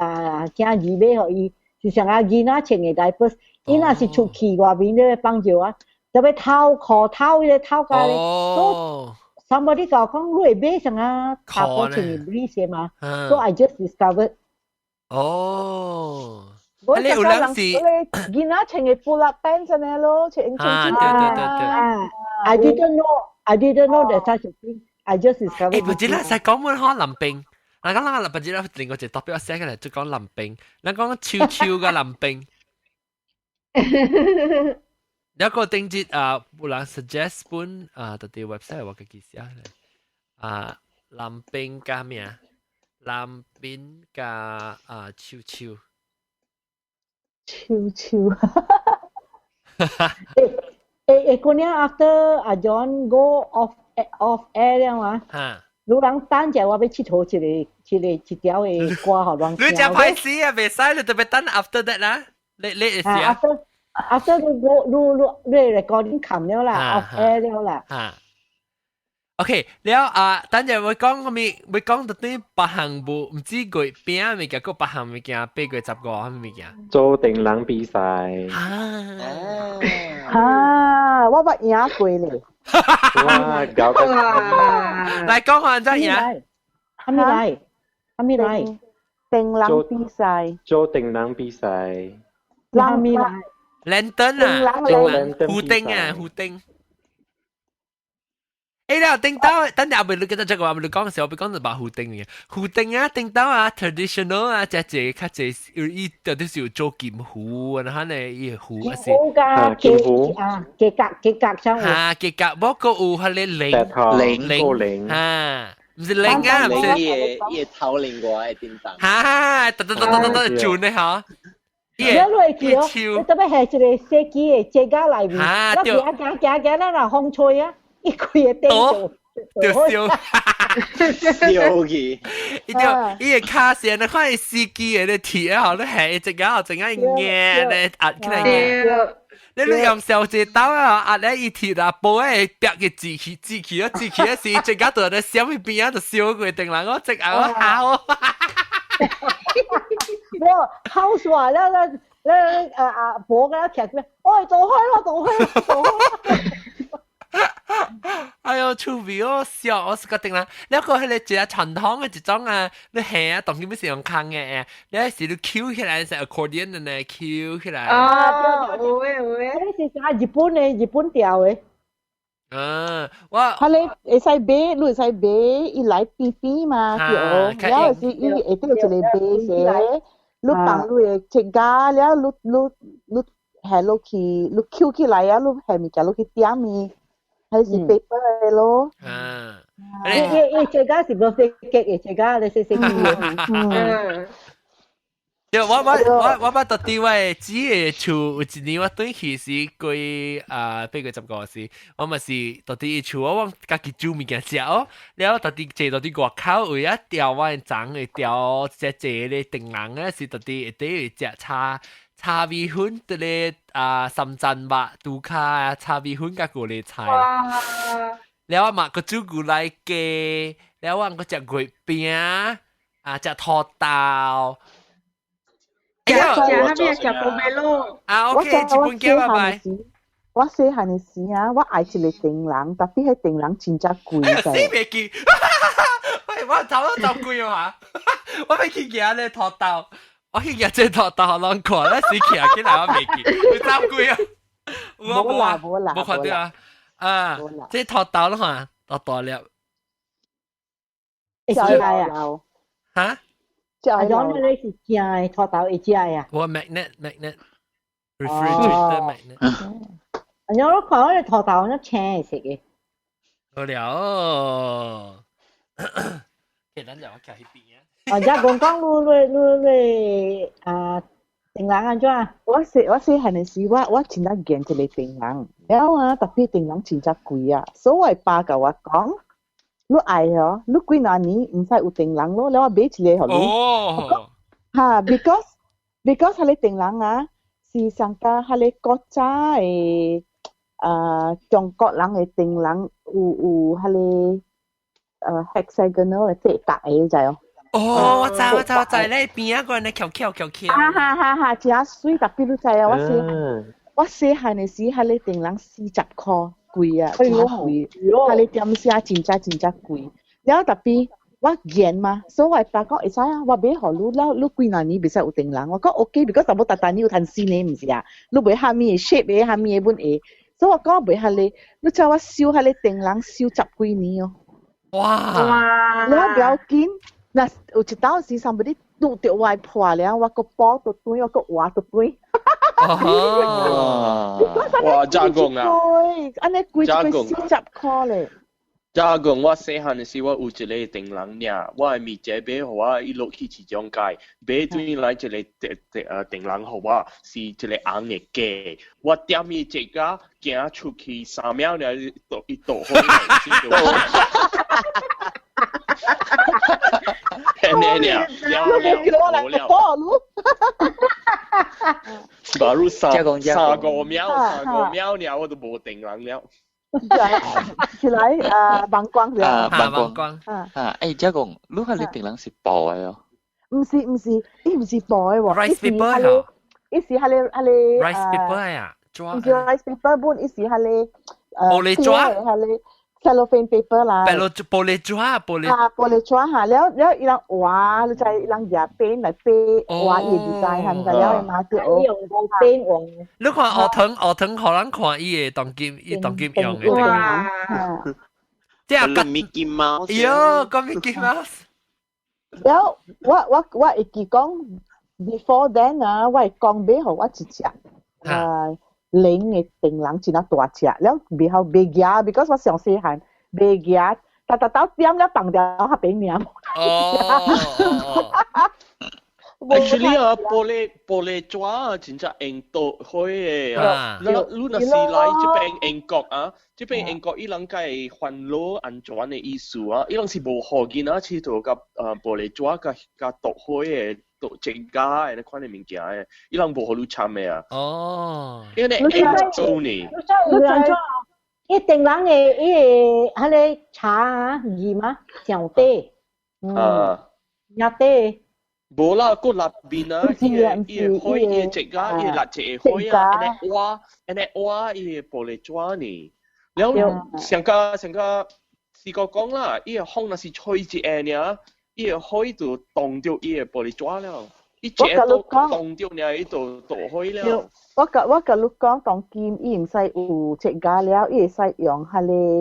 啊囝兒買予伊，是上個囡仔穿的 diaper，伊若是出去外面咧放尿啊，特別透褲透彼個透甲咧，所以 somebody 共我講，你會買啥啊？查埔穿的 brief 嘛？So I just discovered。哦。我你有人是囡仔穿的 pull up pants 呢咯，穿穿啊，對對對對。 I didn't know, I didn't know that such a thing. I just discovered. 欸，不知啦，使講滿可林冰。嗱，講啦，不知啦，另外一個特別我寫起來就講林冰，咱講秋秋嘅林冰。有一個定節啊，有人 suggest 本啊，特啲 website 我家己寫咧。啊，林冰加咩啊？林冰加啊秋秋。秋秋。欸，誒誒，嗰年 after 阿 John go off air 了啊，你人等者我欲𨑨迌一个一個一條的歌予人聽。你真歹勢啊，袂使，你特別等 after that 啦。你你會啊？After 你你你你 recording 冚了啦，off air 了啦。啊。OK，了啊，等陣會講啥物，會講到對別項無，毋止月餅物件，閣別項物件，8月15啥物物件？做燈籠比賽。啊！我捌贏過咧。哇！搞到來講下怎贏？啥物來？啥物來？燈籠比賽。做燈籠比賽。啥物來？Lantern 啊，壺燈啊，壺燈。誒啦，頂到，等陣阿妹你記得這個，阿妹你講嘅時候，我講就把壺燈嘅，壺燈啊，頂到啊，traditional 啊，只隻較濟，伊到底是有做金壺，然後呢，伊壺啊是，金壺啊，幾格幾格上啊，幾格，不過有彼個鈴鈴鈴啊，毋是鈴啊，毋是，伊個頭鈴我的叮當，哈，噔噔噔噔噔轉咧嚇。你會記哦，你特別係一個設計的這個內面，我行行行行，咱若風吹啊。伊規個燈就燒，燒去。伊就伊個卡線，你看伊司機的咧鐵啊，你係一隻眼，一眼硬咧壓起來硬。你你用小隻刀啊，壓咧伊鐵啊，布咧壁個字去字去啊，字去啊，是一隻眼就咧閃去邊啊，就燒過頂人，我隻眼我哭。我哭煞了，咧咧阿阿婆佮徛過，哎，走開啦，走開啦，走開。哎喲，趣味哦，笑，我是決定啦。你個彼個一個傳統的一種啊，你下啊，當今欲是用空的，你是你抾起來是 accordion 的呢，抾起來。啊，有誒有誒。彼是啥？日本的日本調的。嗯，我。彼個會使買，你會使買，伊來變變嘛，對，了是伊下底有一個買者，你放你的指甲了，你你你下落去，你抾起來啊，你下物件落去點伊。還是 paper 的咯。嗯。伊伊這個是 birthday cake 的，這個你細細個。嗯。對，我我我我捌到佇我的姊的厝，有一年我轉去是過啊8月15時，我嘛是到佇伊厝，我往家己煮物件食哦。了到佇坐到佇外口位啊，吊我的鬃會吊這坐咧燈籠啊，是到佇下底會食炒炒米粉，佇咧啊三層肉豬跤啊，炒米粉佮高麗菜。了我嘛閣煮牛奶雞，了我閣食月餅，啊食土豆。食食啥物？食 pomelo。啊，OK，一本鏡拜拜。我細漢的時啊，我愛一個燈籠，tapi 彼燈籠真正貴。死袂記，喂，我頭都頭貴啊！我欲去行咧土豆，我去行這土豆，攏看，咱死徛起來我袂記，有走貴啊？無啦無啦，無看著啊！啊，這土豆你看，大大粒。會食來啊？哈？阿種你是正的土豆會食的啊？我 magnet magnet refrigerator magnet。阿種我看我個土豆，那青的色的。好了，其實就我徛彼邊啊。啊，遮講講你你你你啊，燈籠按怎？我細我細漢的時，我我真正見一個燈籠，了啊，tapi 燈籠真正貴啊，所以我爸共我講。你愛哦，你幾若年毋使有燈籠咯，了我買一個予你。哦。哈，because 彼個燈籠啊，是上加彼個古早的啊中國人的燈籠有有彼個hexagonal 的八角的，你知哦？哦，我知我知我知，你邊仔個人翹翹翹翹。哈哈哈哈，真媠，特別你知啊，我細我細漢的時，彼個燈籠40箍。貴啊，真貴！彼個點聲真正真正貴。了 tapi 我見嘛，所以我爸講會使啊，我買予你，了你幾若年袂使有燈籠。我講 OK，because 淡薄逐逐年有趁新的，毋是啊？你買啥物的 shape 的，啥物的阮會。所以我講買彼個，你知我收彼個燈籠收十幾年哦。哇！了不要緊，若有一道時 somebody 拄著我破了，我閣補倒轉，我閣換倒轉。哦！哇，加工啊！按呢貴一個40箍咧。咋講我細漢的時，我有一個電人爾，我的物姐買予我，伊落去市場街買轉來一個電人予我，是一個紅的雞。我點伊一個行出去3秒爾，伊倒開來。呢呢，你叫我來火爐。把入三五秒，3五秒爾，我都無電人了。起來啊，曝光了。啊，曝光。啊，欸，這講，你看你電人是布的哦？毋是毋是，伊毋是布的喎。 Rice paper 啊？伊是彼个彼个。 Rice paper 啊？毋是 rice paper 本，伊是彼个。玻璃紙。彼个 cellophane paper 啦。玻璃紙，玻璃。啊，玻璃紙哈，了了伊人畫，你知伊人舉 paint 來畫畫伊 design 係咪？了嘛對。用個 paint 畫。你看學堂學堂，予人看伊的當今，伊當今用的。哇！這個 Mickey Mouse。喲，個 Mickey Mouse。了，我會記講，before then 啊，我會講買予我一隻，零的電人真啊大隻，了袂曉袂舉，because 我上細漢袂舉，逐逐到點了放掉較平爾。哦。 Actually 啊，玻璃紙啊，真正用倒開的啊。你你若是來這邊英國啊，這邊英國伊人該環保安全的意思啊，伊人是無予囡仔𨑨迌佮玻璃紙佮佮倒火的。倒增加的那款的物件的，伊人無予你參的啊。哦。因為你做呢？你知？伊電人的伊個彼个茶啊，鹽啊，上底。啊。也底。無啦，閣內面啊，伊個伊個火，伊個這個，伊個蠟燭的火啊，按呢挖，按呢挖伊個玻璃紙呢。了，上個上個試過講啦，伊個風若是吹一下爾，伊個火就凍著伊個玻璃紙了。伊一個都凍著爾，伊就倒火了。我共你講，當今伊毋使有這個了，伊會使用彼个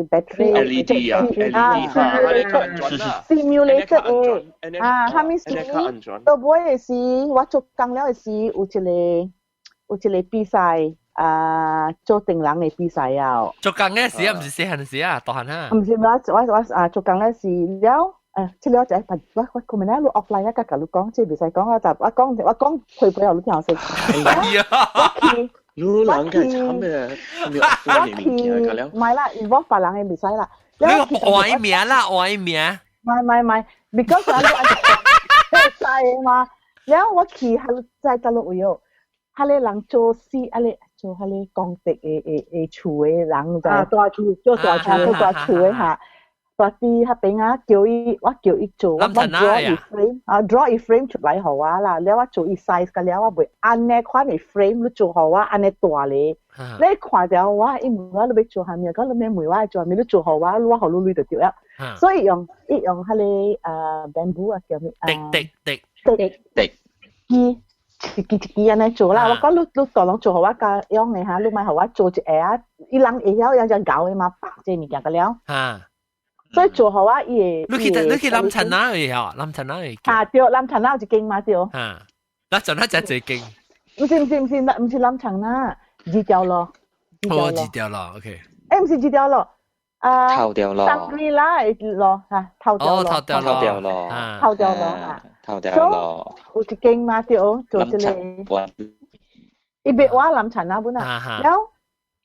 battery。 LED 啊，LED 哈，彼個較安全啦。 simulated 的啊，啥物事？到尾的時，我做工了的時，有一個比賽啊，做電人的比賽啊。做工的時啊，毋是細漢時啊，大漢啊。毋是，我啊做工的時了。這了就我我可能咧，你 offline 一共你講，這袂使講啊！就我講我講配配後你聽我說。哎呀，你人個慘嘅，你 offline 的物件個了。唔係啦，如果別人的袂使啦。你換名啦，換名。唔係唔係唔係，because 我你使嘛。了我去係在大陸位哦，彼个人做事，彼个做彼个工地的的的厝的人在大厝做大厝做大厝的哈。大啲彼邊啊，叫伊我叫伊做，我 draw 伊 frame 啊，draw 伊 frame 出來予我啦，了我做伊 size 個了，我袂按呢款的 frame 你做予我按呢大咧，你看著我，伊問我你欲做啥物，講你免問我做啥物，你做予我，我予你鐳就對了。所以用伊用彼个bamboo 啊叫咩？竹竹竹竹枝一支一支按呢做啦，我講你你大攏做予我加用的哈，你莫予我做一下啊，伊人會曉有隻咬的嘛，拔這物件個了。所以做予我伊會。你去南陳那去吼，南陳那去。啊對，南陳那有一間嘛對。啊，南陳那才一間。毋是毋是毋是，毋是南陳那，二條路。哦，二條路，OK。欸，毋是二條路，啊。頭條路。香格里拉的路嚇，頭條路。頭條路。頭條路。頭條路嚇。頭條路。有一間嘛對，做這個。伊別話南陳那本啊，了。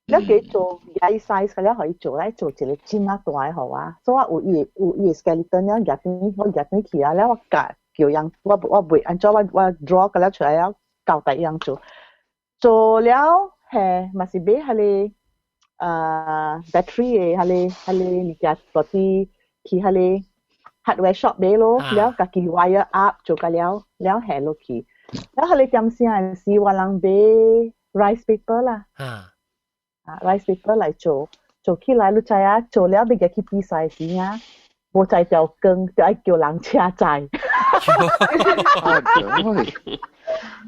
了給做伊 size 了予伊做來做一個真啊大的予我，所以我有伊的 skeleton 了舉轉我舉轉去啊，了我教叫人我袂按怎我 draw 個了出來了交代伊人做，做了嘿嘛是買彼个battery 的彼个物件，落啲去彼个 hardware shop 買咯，了家己 wire up 做個了了下落去，了彼個點聲的時我人買 rice paper 啦。啊，rice paper 來做，做起來你知影，做了欲舉去比賽時啊，無載條光，就愛叫人車載。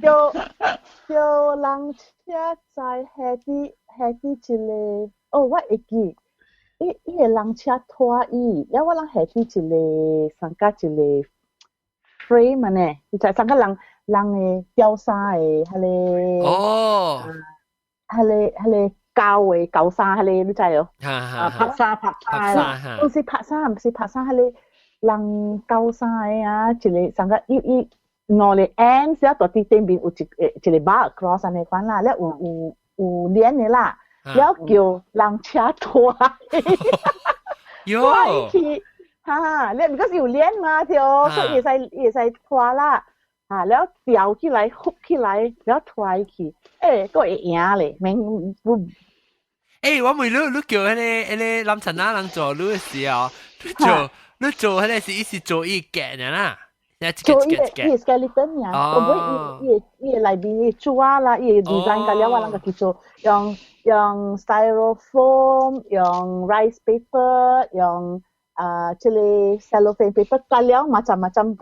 叫人車載，下佇一個，哦，我會記，伊個人車拖伊，了我人下佇一個上加一個 frame 按呢，就上個人人的吊衫的彼個，哦，彼個彼個。膠的膠衫彼個，你知哦？啊，拍衫拍衫，不是拍衫，毋是拍衫，彼個人膠衫的啊，一個上個伊伊兩個 end 寫大佇頂面有一一個 bar across 按呢款啦，了有有有連的啦，了叫人車拖。喲，去哈，你 because 有連嘛對，所以會使會使拖啦。啊，了吊起來，覆起來，了拖去，欸，閣會贏咧，免不。欸，我問你，你叫彼個彼個林陳那人做你的時候，你做你做彼個是伊是做伊個爾啦，做伊個伊個 skeleton 爾，我伊伊伊個內面伊紙啦，伊個 design 甲了我人家己做，用用 styrofoam，用 rice paper，用啊這個 cellophane paper，甲了 macam macam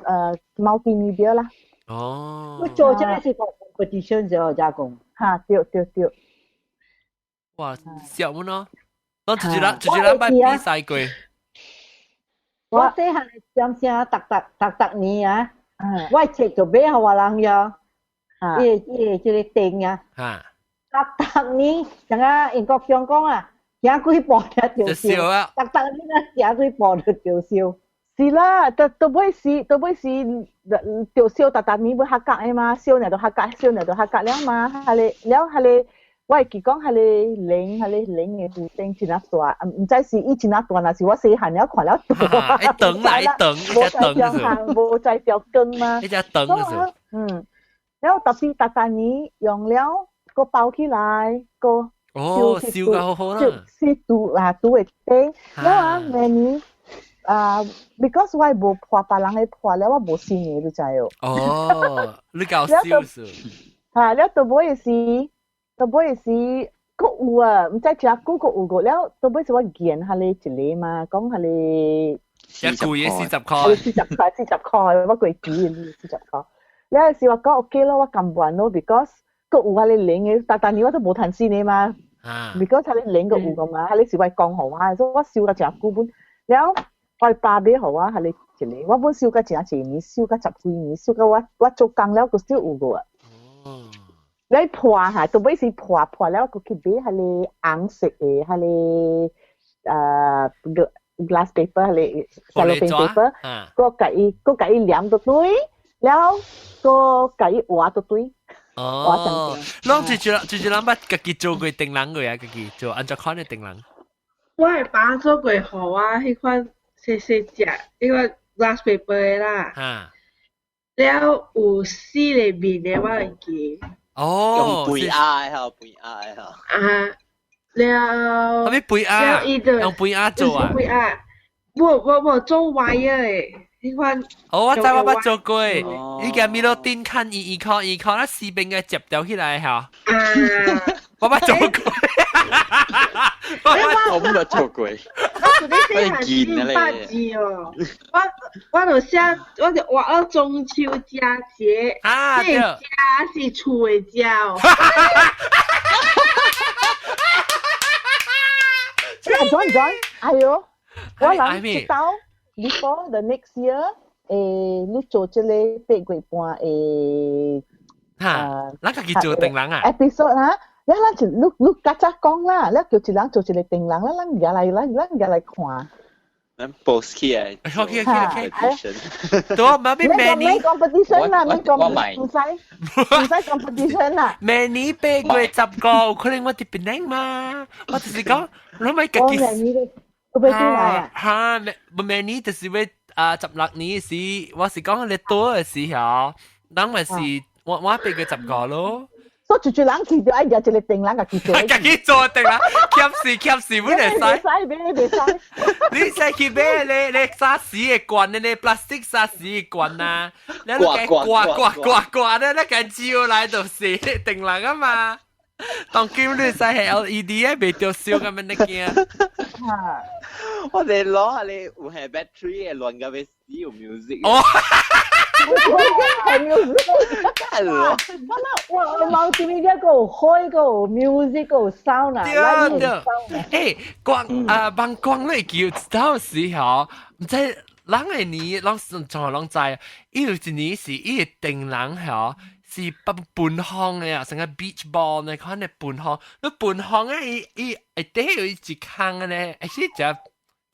multimedia 啦。哦，我做這個是 competition 就加工，哈，對對對。哇，笑乜咯？我自己人自己人捌比賽過。我細漢點聲逐逐逐逐年啊，我冊就買予我人呀，伊伊這個燈啊，逐逐年，像啊英國香港啊，行幾步就著燒，逐逐年啊行幾步就著燒。是啦，都都尾是都尾是著燒，逐逐年欲合格的嘛，燒爾就合格，燒爾就合格了嘛。彼个了，彼个我會記講，彼个零，彼个零的弧頂真啊大，毋知是伊真啊大，若是我細漢了看了大。一等啦，一等，一無在條行，無在條根嘛。一隻燈是。嗯，了特別逐逐年用了，閣包起來，閣哦，燒得好好啦。是拄啊拄會頂，了啊明年。啊，because 我無破別人的破了，我無新的，你知哦。哦，你搞笑是？嚇，了到尾時，到尾時，閣有啊，毋知誠久閣有個了，到尾是我見彼個一個嘛，講彼個一個月40塊，40塊，40塊，我過記40塊。了時我講 OK 咯，我甘願咯，because 閣有彼個零的，逐逐年我都無趁錢的嘛。because 彼個零閣有個嘛，彼個是我講予我，所以我收甲誠久本了。我爸買予我，彼个一個，我本收甲誠濟年，收甲十幾年，收甲我我做工了，閣少有個。哦。你破下，到尾是破破了，閣去買彼个紅色的，彼个glass paper，彼个 cellophane paper，閣共伊閣共伊黏到對，了閣共伊畫到對。哦。攏一一一一人捌家己做過燈籠過啊？家己做按怎款的燈籠？我的爸做過予我彼款。細細隻，彼個 glass paper 的啦。了有四個面的，我會記。哦。用背壓的吼，背壓的吼。啊，了。啥物背壓？用背壓做啊？背壓，無無無做 wire 的，彼款。哦，我知我捌做過，伊共米洛丁看伊伊靠伊靠，那四邊个接掉起來吼。啊。我捌做過。我冇做過。我細漢真捌字哦，我我就寫，我就畫到中秋佳節，啊，這個佳是厝的佳哦。轉轉，哎喲，我人知道，before the next year，誒，你做這個八月半誒，嚇，咱家己做燈籠啊？episode 哈。了，咱就你你較早講啦，了叫一人做一個燈籠，咱咱舉來咱咱舉來看。咱 post 起來。 OK OK OK。對，咪咪明年 competition 啦，免講唔使唔使 competition 啦。明年8月10個，有可能我佇檳城嘛？我就是講，你咪家己。明年有欲轉來啊？哈，明明年就是欲啊16年時，我是講你倒的時候，咱咪是我我8月10個咯。所以一人去就愛舉一個燈籠，家己做。家己做燈籠，欠死欠死，阮會使。袂使買，袂使。你使去買咧咧砂屎的罐，咧 plastic 砂屎的罐啊，你掛掛掛掛掛咧，你共招來就是燈籠啊嘛。當今你使係 LED 的，袂著燒咁樣你驚。我哋攞下你有係 battery 的亂到欲死有 music。哦。係 music，係咯。我我 multimedia 閣有開，閣有 music，閣有 sound 啊。對對。欸，光啊，幫光你叫到時候，毋知人的年，攏從來攏知，伊有一年是伊的燈籠吼，是半半方嘅啊，成個 beach ball 呢，看你半方，你半方咧，伊伊下底有一空嘅咧，係是只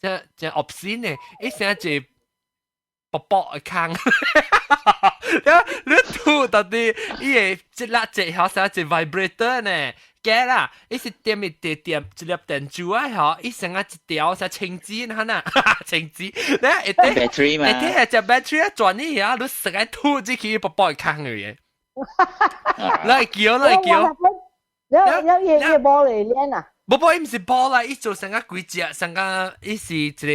只只 obscene 嘅，伊成一薄薄嘅空。你吐到底伊會一粒一好像一 vibrator 呢？假啦，伊是點一點點一粒電珠啊，嗬！伊成個一條像青紙，哈呐，青紙，你一啲 battery 嘛，一啲係隻 battery 啊，轉呢下，你成個吐進去薄薄嘅空嘅嘢，來叫來叫，有有嘢嘢波嚟練啊？無無，伊毋是波啦，伊做成個幾隻，成個伊是一個。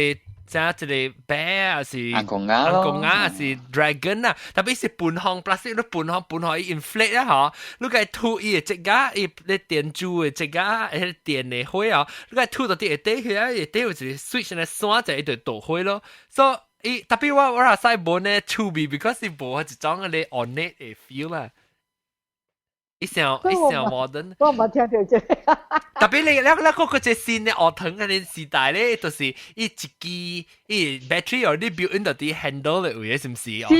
像一個白啊，是紅公鴨咯，紅公鴨是 dragon 啊，特別是半方 plastic，你半方半方伊 inflate 啊，嗬，你個吐伊會這個，伊咧電珠的這個，迄電的火啊，你個吐到底下底去啊，下底有一個 switch 咧閂者，伊就導火咯。所以特別我我若使無呢趣味，because 伊無一種個 ornate 的 feel 啦。伊想伊想 modern，我冇聽到這個。特別你你你嗰個隻新的學堂嗰啲時代咧，就是伊一支伊 battery 哦，你 build in 到啲 handle 的位，是毋是？是是是，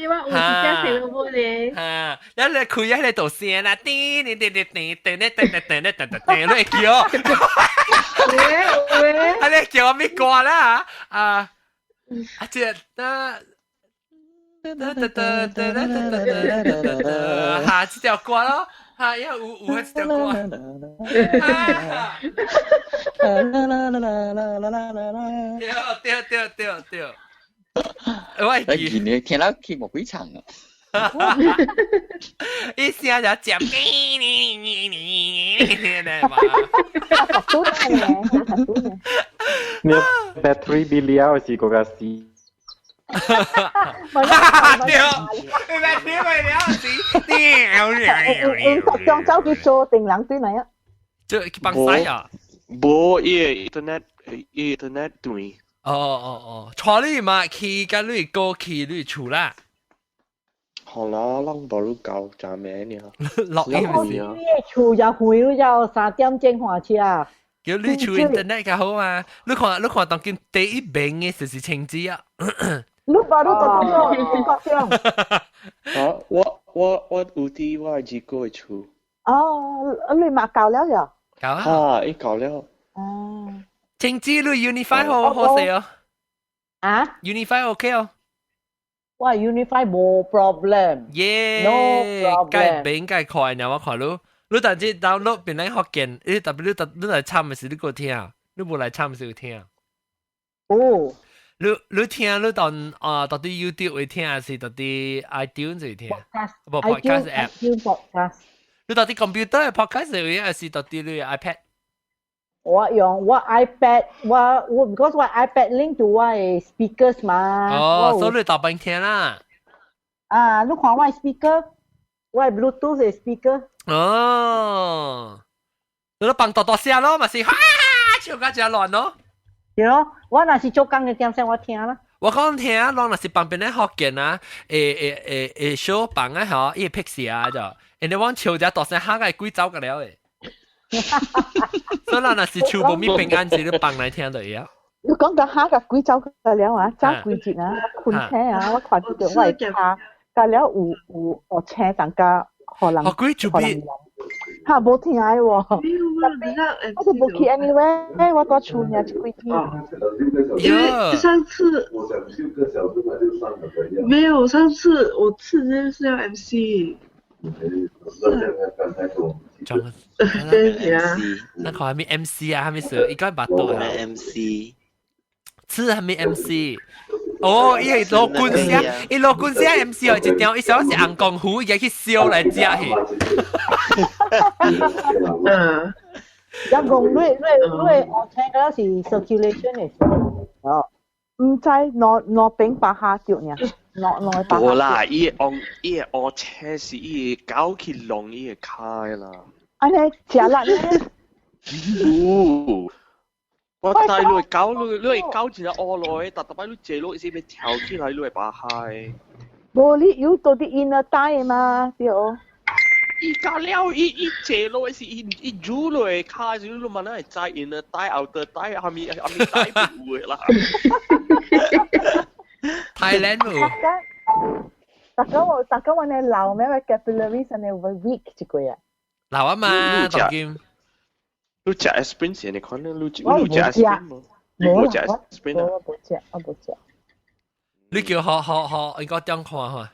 我有一隻細路妹咧。哈，你你開喺你度聲啦，叮叮叮叮叮叮叮叮叮叮叮叮，你會叫？有喂，啊你叫我咩歌啦？啊啊這那。噠噠噠噠噠噠噠噠，哈，這條歌咯，哈，有有有這條歌。對對對對對，我會記你聽到去無幾場啊。伊聲就講，嘛。你 battery 比了是個個死。對，你 battery 咪了死，對。用走去做定人對嚟啊？做去幫洗啊？無，伊 internet，伊 internet 斷。哦哦哦，帶你嘛去，甲你過去你厝啦。好啦，攏無你搞食咩呢？落雨你的厝又遠，又3點鐘換車。叫你厝 internet 較好嘛？你看，你看當今第一名嘅就是青子啊！你把你當做國中。啊，我我我有佇我二哥的厝。哦，你嘛搞了喲？搞啊！哈，伊搞了。哦。青子你 Unifi 好好勢哦。啊？Unifi OK 哦。哇，Unifi 無 problem。耶，no problem。該免該快呢，我看你，你但是 download 變來福建，你特別你特你來參的時你閣聽，你無來參時有聽。哦。你你聽你當啊，到底 YouTube 會聽，還是到底 iTunes 會聽？無 podcast app。 podcast。你到底 computer podcast 會，還是到底你 iPad？我用我 iPad，我我 because 我 iPad link to 我的 speakers 嘛。哦，所以你大班聽啦。啊，你看我的 speaker，我的 Bluetooth 的 speaker。哦，你都放大大聲咯，嘛是哈，笑甲真亂咯。對咯，我若是做工嘅點聲我聽啦。我講聽，攏若是旁邊咧福建啊，會會會會小放啊吼，伊會拍攝啊就，人哋往笑只大聲嚇個鬼走個了誒。所以咱若是厝無咪平安，是你放來聽就會啊。你講到嚇個鬼走個了啊，早幾日啊，我困醒啊，我看到我的跤，甲了有有有青淡甲，予人予鬼就變。哈，無聽的喎。我就無去 anywhere，我蹛厝爾這幾天。因為上次沒有，上次我次就是要 MC。對啊，那個係咪 MC 啊？係咪是？應該捌到啊。 MC。是係咪 MC？哦，伊係羅冠聲，伊羅冠聲 MC 哦，一條伊想是紅功夫，伊去燒來食去。嗯。一講你你你，我聽嗰是 circulation 的。哦，毋知兩兩邊巴下著爾，兩兩巴。無啦，伊個伊個烏車是伊個狗去弄伊個跤啦。按呢食力呢？有。我帶你狗，你你狗一個烏落去，逐逐擺你坐落，伊是欲跳起來，你會巴害。無你有到啲 inner thigh 嘛，對。伊到了，伊伊坐落是伊伊煮落去，跤時你嘛哪會知 inner thigh outer thigh，啥物啥物 thigh 有的啦。 Thailand 有。大家我大家我呢老咩 capillary 上呢會 weak 一個啊。老啊嘛，當今。你食 aspirin 先，你看你你食 aspirin 無？你無食 aspirin 啊？我無食，我無食。你叫學學學，應該點看看？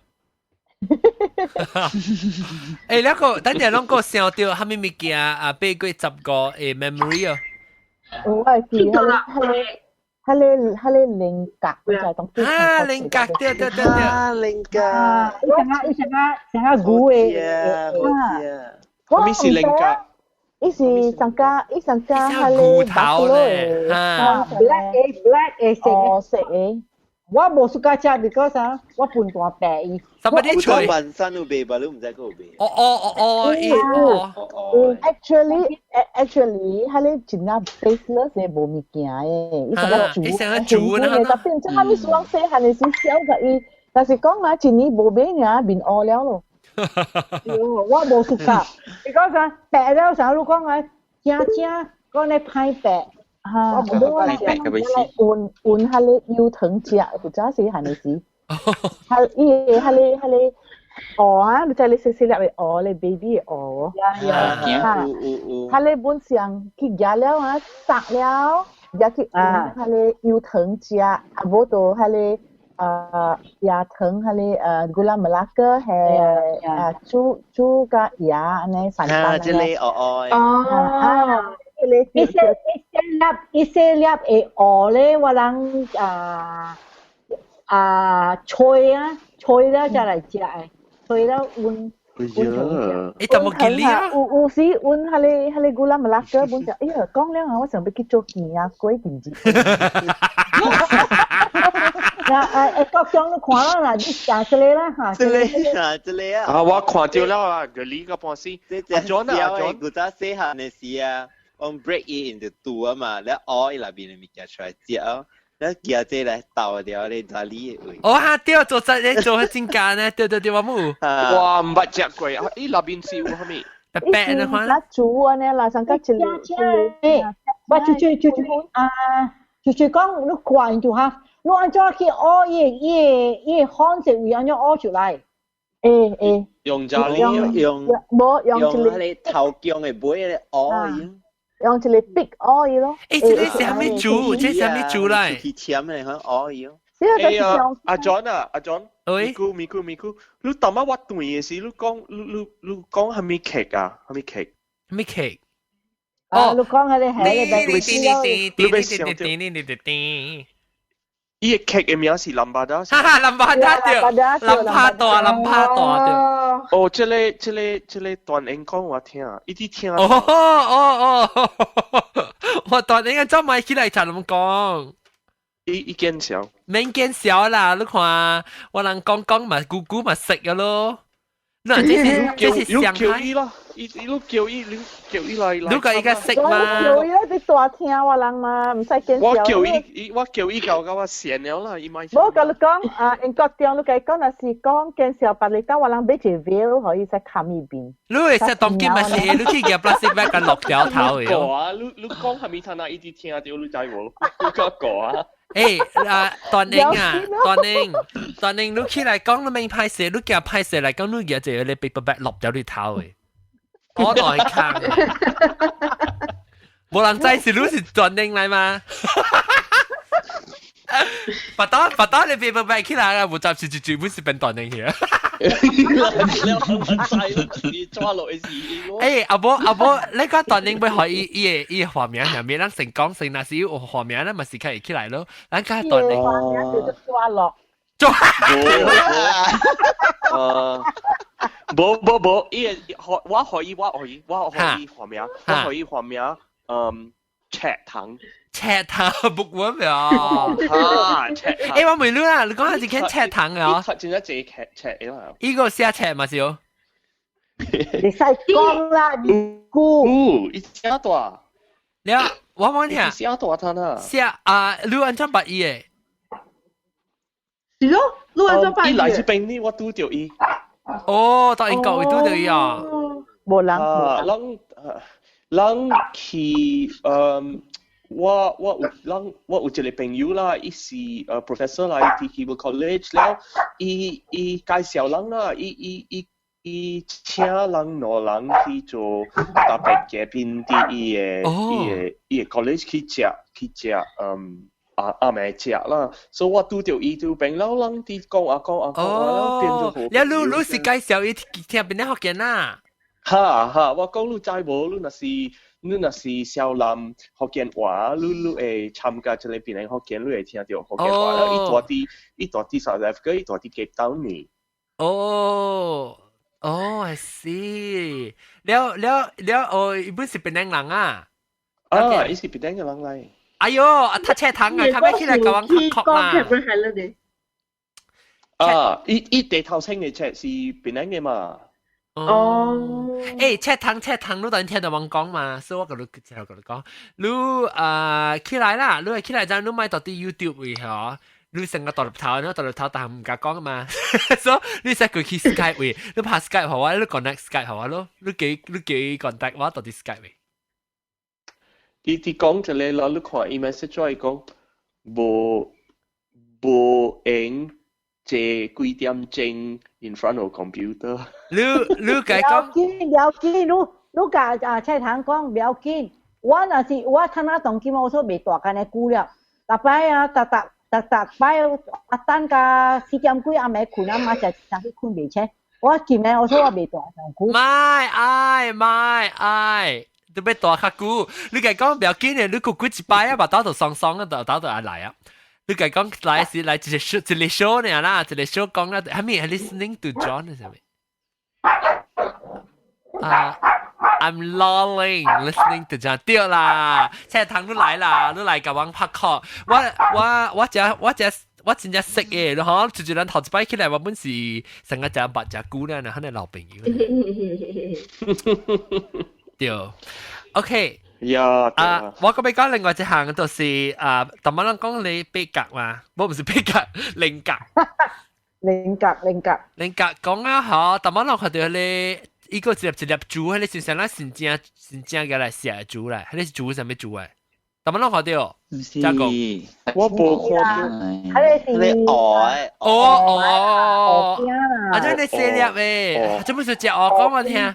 欸，那個等陣攏個想到蝦米物件啊？8月15的 memory 哦。我會記，彼個靈格，就係當。啊，靈格，對對對對。啊，靈格。伊成個伊成個成個牛的。好啊。啥物是靈格？伊是上加伊上加彼個骨頭咧，哈。 black 的 black 的色的，色的。我無 suka 食，because 啊，我笨大白伊。什麼啲菜？萬山有賣吧？你毋知閣有賣？哦哦哦哦，伊哦哦。Actually，彼个真正 baseless 的無物件的，伊成個煮，伊成個煮呢，特別這蝦米數人細漢的時小個伊，但是講啊，一年無買爾面烏了咯。我無 suka，because 啊，白了啥？你講啊，正正講咧歹白。哈，我來換換彼个油糖食，古早時漢的時，彼伊個彼个彼个蚵啊，你知你細細粒的蚵咧，baby 的蚵，哈，彼个本上去夾了啊，殺了，夾去換彼个油糖食，啊無就彼个椰糖，彼个gula melaka 係啊煮煮甲椰按呢散散啊，這个哦哦。哦。一些一些粒一些粒的蚵咧，我人啊啊吹啊吹了才來食的，吹了溫溫糖食。欸，但冇見你啊！有有時溫彼個 gula melaka 本就，哎呀，講了啊，我想欲去做羹仔粿定住。嗱誒誒，國強你看啦，嗱，你食這個啦嚇。這個啊，這個啊。啊，我看到了啊，個你個半死。阿 John 啊，阿 John，古早細漢的時啊。講 break 伊 into two 啊嘛，你蚵伊內邊的物件出來食哦，你夾這來倒掉你哪裡的位？哦哈，對，做實你做彼真簡呢，對對對，我冇。我毋捌食過，伊內邊是有啥物？白白的款。那煮按呢啦，上較一個一個。我就就就就啊，就是講你看伊就哈，你按怎去蚵伊伊伊款式位按怎蚵出來？欸欸。用咖喱用無用一個頭姜的尾咧蚵伊。用一個筆蚵伊咯。欸，這個是啥物煮？這是啥物煮來？去簽的款蚵伊哦。欸啊，阿 John 啊，阿 John，咪咕咪咕咪咕，你當仔我斷的時，你講你你你講啥物劇啊？啥物劇？啥物劇？哦，你講彼個係個，你欲想伊个劇的名是林巴達。哈哈，林巴達對，林巴大，林巴大對。哦，這个這个這个段英講我聽，伊直聽。哦哦哦，我段英走埋起來才咁講。伊伊見笑。免見笑啦，你看我人講講嘛，姑姑嘛識个咯。嗱，這是這是上海。叫伊咯，伊伊叫伊，你叫伊來。你個應該識嘛？叫伊咧，你大聽我人嘛，毋使見笑。我叫伊，伊我叫伊到到我閒了啦，伊莫。無共你講啊，英國中你共伊講，若是講見笑別裡頭，我人買一個 veil，予伊使冚伊面。你會識當今嘛是，你去夾 plastic bag 佮落掉頭的。個啊，你你講啥物聽啊？伊直聽著你知無？你講個啊？欸，啊，段英啊，段英，段英，你起來講你免歹勢，你驚歹勢來講，你夾一個咧 paper bag 落掉你頭的。我來看，無人知是你是段英來嗎？把刀把刀你 paper bag 起來啊！無雜是就全部是變段英去啊！你抓落去是。欸，阿伯阿伯，你講段英欲予伊伊个伊个畫面下面，咱成講成，若是有畫面，咱嘛是較會起來咯。咱講段英畫面叫做抓落。抓。無無無，伊個我予伊我予伊我予伊畫面，我予伊畫面，嗯，赤糖。赤糖 bookworm 呀！啊，赤糖。欸，我問你啦，你講下是見赤糖啊？真正濟赤赤啦。伊個寫赤嘛是哦？你使講啦，你估？有，伊寫大。了，我問聽。寫大攤啊。寫啊，你按怎捌伊的？是咯，你按怎捌伊？伊來這邊呢，我拄著伊。哦，到英國會拄著伊啊？無人。啊，人人去嗯。我有人我有一個朋友啦，伊是professor 啦，伊佇 Keble College 了，伊伊介紹人啦，伊伊伊伊請人兩人去做特別嘉賓佇伊个伊个伊个 college 去食去食嗯。啊暗暝食啦，所以我拄著伊就變老人佇講啊講啊講啊，變做好。了你你是介紹伊聽邊個福建啊？哈哈，我講你知無？你若是少林福建話，你你會參加這個檳城福建，你會聽著福建話。伊住佇伊住佇 South Africa，伊住佇 Cape Town 呢。哦哦，I see。了了了，哦，伊本是檳城人啊？啊，伊是檳城嘅人來。哎喲，啊，讀冊堂啊，較欲起來共阮確確啦。啊，伊伊地頭先嘅冊是檳城嘅嘛？哦，欸，冊堂冊堂，你當聽著阮講嘛，所以我共你就共你講，你啊起來啦，你起來陣，你莫到佇 YouTube 位嗬，你成個獨立頭，你獨立頭，但唔敢講嘛，所以你使過去 Skype 位，你拍 Skype 予我，你 connect Skype 予我咯，你記你記 contact 我到佇 Skype 位。伊佇講一個咯，你看伊 message 我伊講無無閒坐幾點鐘 in front of computer。你你共講？不要緊，不要緊，你你共啊蔡堂講不要緊。我若是我睇那當今我說袂蹛間的久了，逐擺啊，逐逐逐逐擺啊等到4點幾暗暝睏啊，嘛食食去睏袂醒。我今暝我說我袂蹛上久。莫愛莫愛。都欲蹛較久，你共講不要緊的，你過幾一擺啊，巴肚就爽爽啊，就肚就愛來啊。你共講來是來一個 show 一個 show 爾啦，一個 show 講啦，啥物 listening to John 是啥物？啊，I'm lolling listening to John 對啦，蔡堂你來啦，你來共阮拍 call，我我我只我只我真正識嘅，嗬，就就咱頭一擺起來，我本是成個食捌食久了，可能老朋友。對，OK。呀，啊，我閣欲講另外一項，就是啊，頭仔人講你八格嘛，無毋是八格，菱角。菱角，菱角。菱角講啊，嗬，頭仔人看著你，伊個一粒一粒珠，彼個是啥咱新正新正個來食的珠來，彼個是珠啥物珠來？頭仔人看著，加講，我無看著，彼個是蚵哦哦，啊，這你細粒的，這不是食蚵講我聽。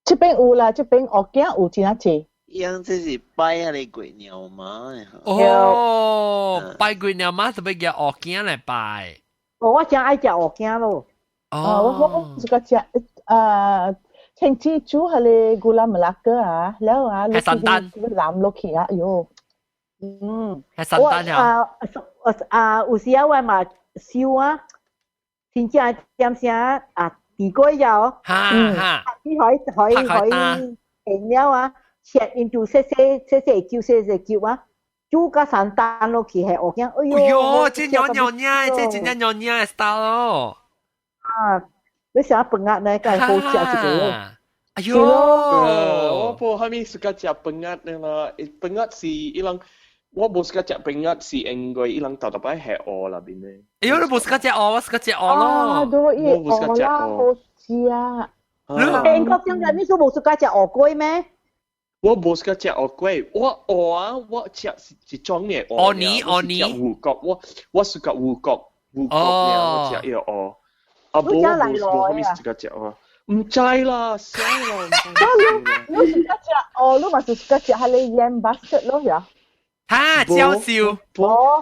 這邊有啦，這邊蚵仔有真濟。樣這是拜彼个月娘媽哦，拜月娘媽特別叫蚵仔來拜。哦，我真愛食蚵仔咯。哦，我我這個食啊，青子煮彼个 gula melaka 啊，了啊，係聖誕，淋落去啊，哎喲，嗯，係聖誕啊。啊，有時啊，我嘛燒啊，真正點聲啊，地瓜油，哈哈，你可以可以可以停了啊，切 into 細細細細嚿細細嚿啊，煮甲三單落去係蚵仔，哎喲，這娘娘娘，這真正娘娘的 style 咯。啊，你想飯仔呢，梗係好食一個。哎喲，我無啥物 suka 食飯仔的啦，飯仔是伊人。我無 suka 食飯仔，是因為伊人逐逐擺下蚵內面的。哎喲，你無 suka 食蚵，我 suka 食蚵咯。我無 suka 食蚵，好食啊！你英國中間你說無 suka 食蚵粿咩？我無 suka 食蚵粿，我蚵啊，我食是一種的蚵。蚵泥蚵泥。食牛角，我我 suka 牛角牛角爾，我食伊個蚵。啊，無無無啥物 suka 食啊。毋知啦，死啦！你你 suka 食蚵，你嘛是 suka 食彼个 yam basket 咯呀？哈，焦燒，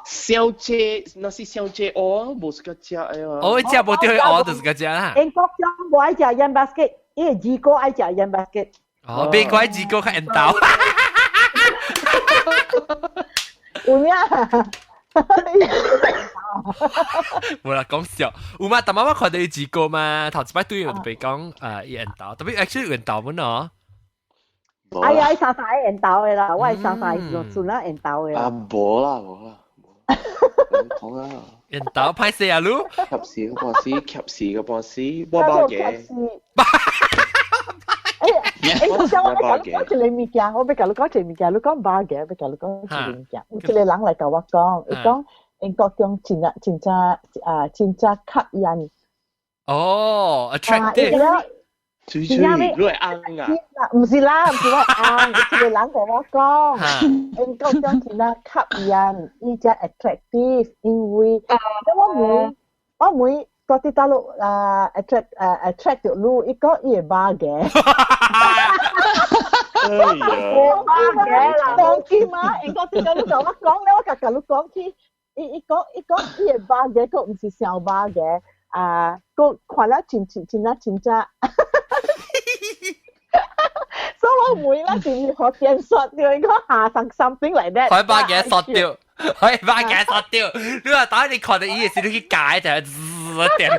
小姐，若是小姐蚵，無 suka 食的啊。我食無著蚵就 suka 食啦。英國中無愛食 yam basket，伊個二哥愛食 yam basket。哦，別怪二哥較緣投。有影？無啦，講笑。有嘛？逐擺我看著伊二哥嘛，頭一擺對我就袂講伊緣投，特別 actually 緣投本哦。哎呀，伊三三會緣投的啦，我的三三就算啦緣投的。啊，無啦，無啦，講啦。緣投歹勢啊，你？及時個半死，及時個半死，我包嘅。欸，頭先我欲共你講一个物件，我欲共你講一个物件，你講肉嘅，欲共你講一个物件。有一個人來共我講，伊講英國中真正真正啊真正吸引。哦，attractive。水水，你會翁啊？唔是啦，唔是我翁，一個人同我講，英國講真係吸引，伊才 attractive，因為我妹到佇大陸啊 attract 啊 attract 到你，伊講伊會肉嘅。哎呀，肉嘅啦，當今啊，英國啲咁你同我講咧，我甲甲你講去，伊講伊會肉嘅，佫毋是小肉嘅，啊，佫看了真真真啊真正。所以我妹啦，就是學電刷掉，應該下上 something like that。可以把嘅刷掉，可以把嘅刷掉。你話打你看到伊嘅時，你去解就係滋點。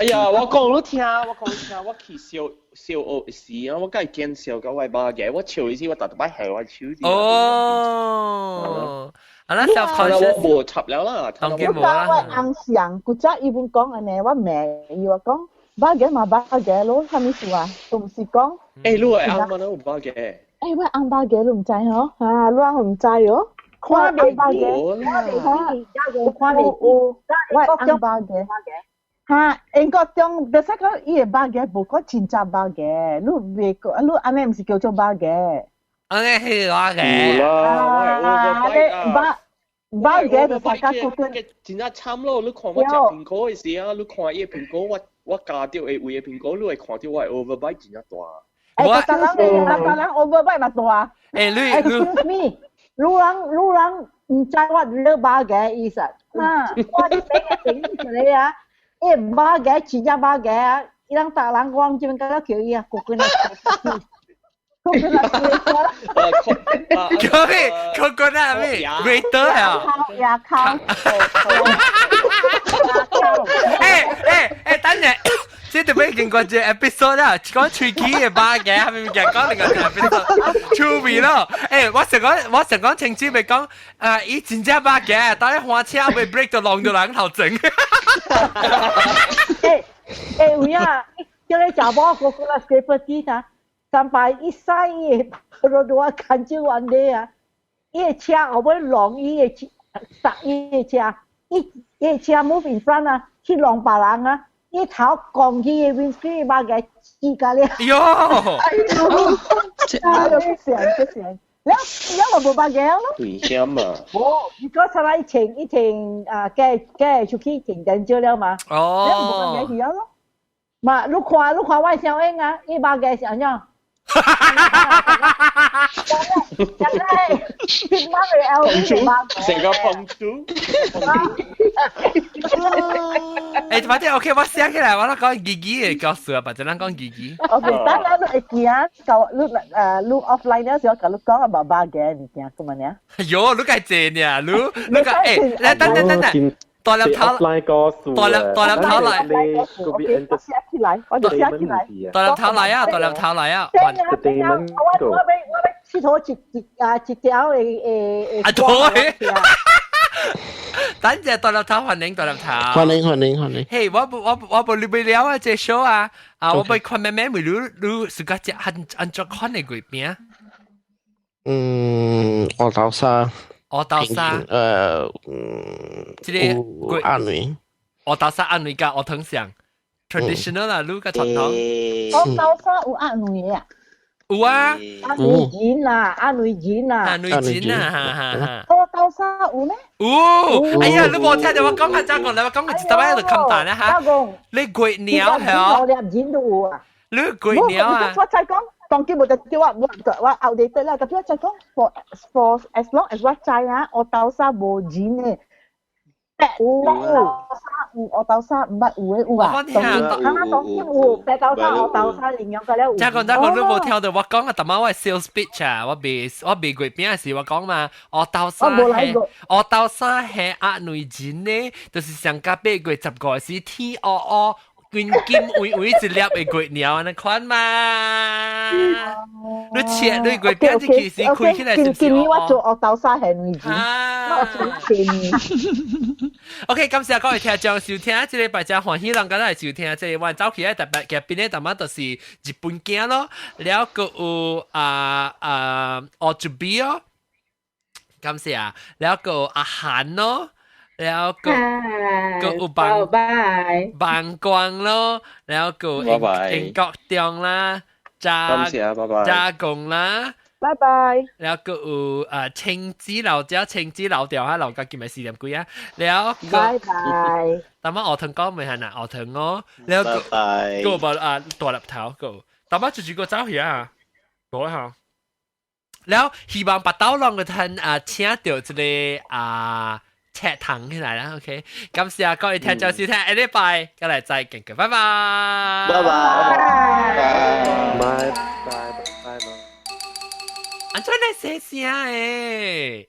哎呀，我講你聽，我講你聽，我去燒燒學時啊，我梗係見笑到我肉嘅，我笑時我特特擺下我手。哦，啊啦，self conscious。我無插了啦，當然無啦。我翁上，古早伊本講按呢，我罵伊我講。肉嘅嘛肉嘅咯，啥物事啊？都毋是講。欸，你會翁嗎？你有肉嘅？欸，我翁肉嘅你毋知吼？啊，你翁毋知哦？看袂見，看袂見，看袂見，我翁肉嘅。哈，英國中，別使講伊的肉嘅無講真正肉嘅，你袂講，你按呢毋是叫做肉嘅。按呢係肉嘅。有啦，我係肉。肉嘅就大家覺得真正慘咯！你看我食蘋果的時啊，你看伊的蘋果，我我咬著的位的蘋果，你會看著我的 overbite 真正大。欸，逐人逐人 overbite 嘛大。欸，你 Excuse me，你人你人毋知我你肉嘅意思。我你俾個整一個啊，伊肉嘅真正肉嘅啊，伊人逐人講這邊敢若叫伊啊，個個人。叫咩？個個那咩？waiter 啊？牙康。欸欸欸，等陣，這特別經過這 episode 啦，講喙齒的肉嘅，係咪物件講另外一個 episode？趣味咯。欸，我想講，我想講清楚咪講，啊，伊真正肉嘅，當你換車未 brake 就弄到人頭前。欸欸，有影，叫你查某個個來 scraper 機啊。三擺伊駛伊的 Perodua 牽手安尼啊，伊的車後尾弄伊的車，塞伊的車，伊伊的車 move in front 啊，去弄別人啊，伊頭撞去伊的 windscreen 肉共死甲了。喲！哎喲！哎喲，不行不行，了了就無肉嘅咯。危險啊！無，如果出來一停一停啊，加加出去停電少了嘛。哦。了無肉嘅去了咯。嘛，你看你看我小英啊，伊肉嘅是按怎？哈哈哈哈哈！真係，真係，成個碰珠。欸，反正 OK，我寫起來，我攏講義義的故事啊，別陣咱講義義。 OK，等下你會記啊，舊你你 offline 嗰時候，佮你講啊，肉肉嘅物件，咁樣。喲，你該濟呢，你你個欸，來等等等等。大粒頭，大粒大粒頭來，我寫起來，我就寫起來。大粒頭來啊，大粒頭來啊！我我我欲我欲𨑨迌一一啊一條的的啊對，等陣大粒頭歡迎大粒頭，歡迎歡迎歡迎。嘿，我我我無你未了啊，這 show 啊，啊，我欲看妹妹問你你自家食按按怎款的月餅？嗯，烏豆沙。烏豆沙。這個鴨卵。烏豆沙鴨卵佮烏糖餡，traditional 啦，你較傳統。烏豆沙有鴨卵啊？有啊。鴨卵煎啊，鴨卵煎啊。鴨卵煎啊，哈哈哈。烏豆沙有咩？有。哎呀，你無聽著我講較早講，我講過一擺就冚蛋啦哈。你月鳥係哦？粒煎都有啊。你月鳥啊？我再講。當今無得叫我我我 outdated 啦，特別我再講 for as long as 我知啊，烏豆沙無煎的，白豆沙有烏豆沙毋捌有的有啊，我聽啊，當今有白豆沙、烏豆沙營養個了有。這講這講你無聽到我講啊，逐擺我 sales pitch 啊，我賣我賣月餅時我講嘛，烏豆沙係烏豆沙係鴨卵煎的，就是上甲8月15時天烏烏。金金微微一粒的月鳥按呢款嘛，你切你月餅這其實開起來是不是？今年我做烏豆沙係卵煎，我做甜。 OK，感謝各位聽眾收聽，這禮拜真歡喜人敢來收聽，這個我走起來特別嘉賓的，淡仔就是日本囝咯，了閣有啊啊烏珠比哦，感謝啊，了閣有阿韓咯，了個個有拜拜萬光咯，了個英國中啦，加加工啦，拜拜。了個有青子老只青子老掉啊，老家叫咩四點幾啊？了拜拜。但乜學堂講未係嗱，學堂我了個個把啊大粒頭個，但乜就住個走去啊，冇啦嚇。了希望白刀浪個聽啊請到這個啊。赤糖起來啦，OK，感謝各位聽眾收聽，下禮拜再來再見，拜拜，拜拜，拜拜拜拜。安怎來寫聲誒？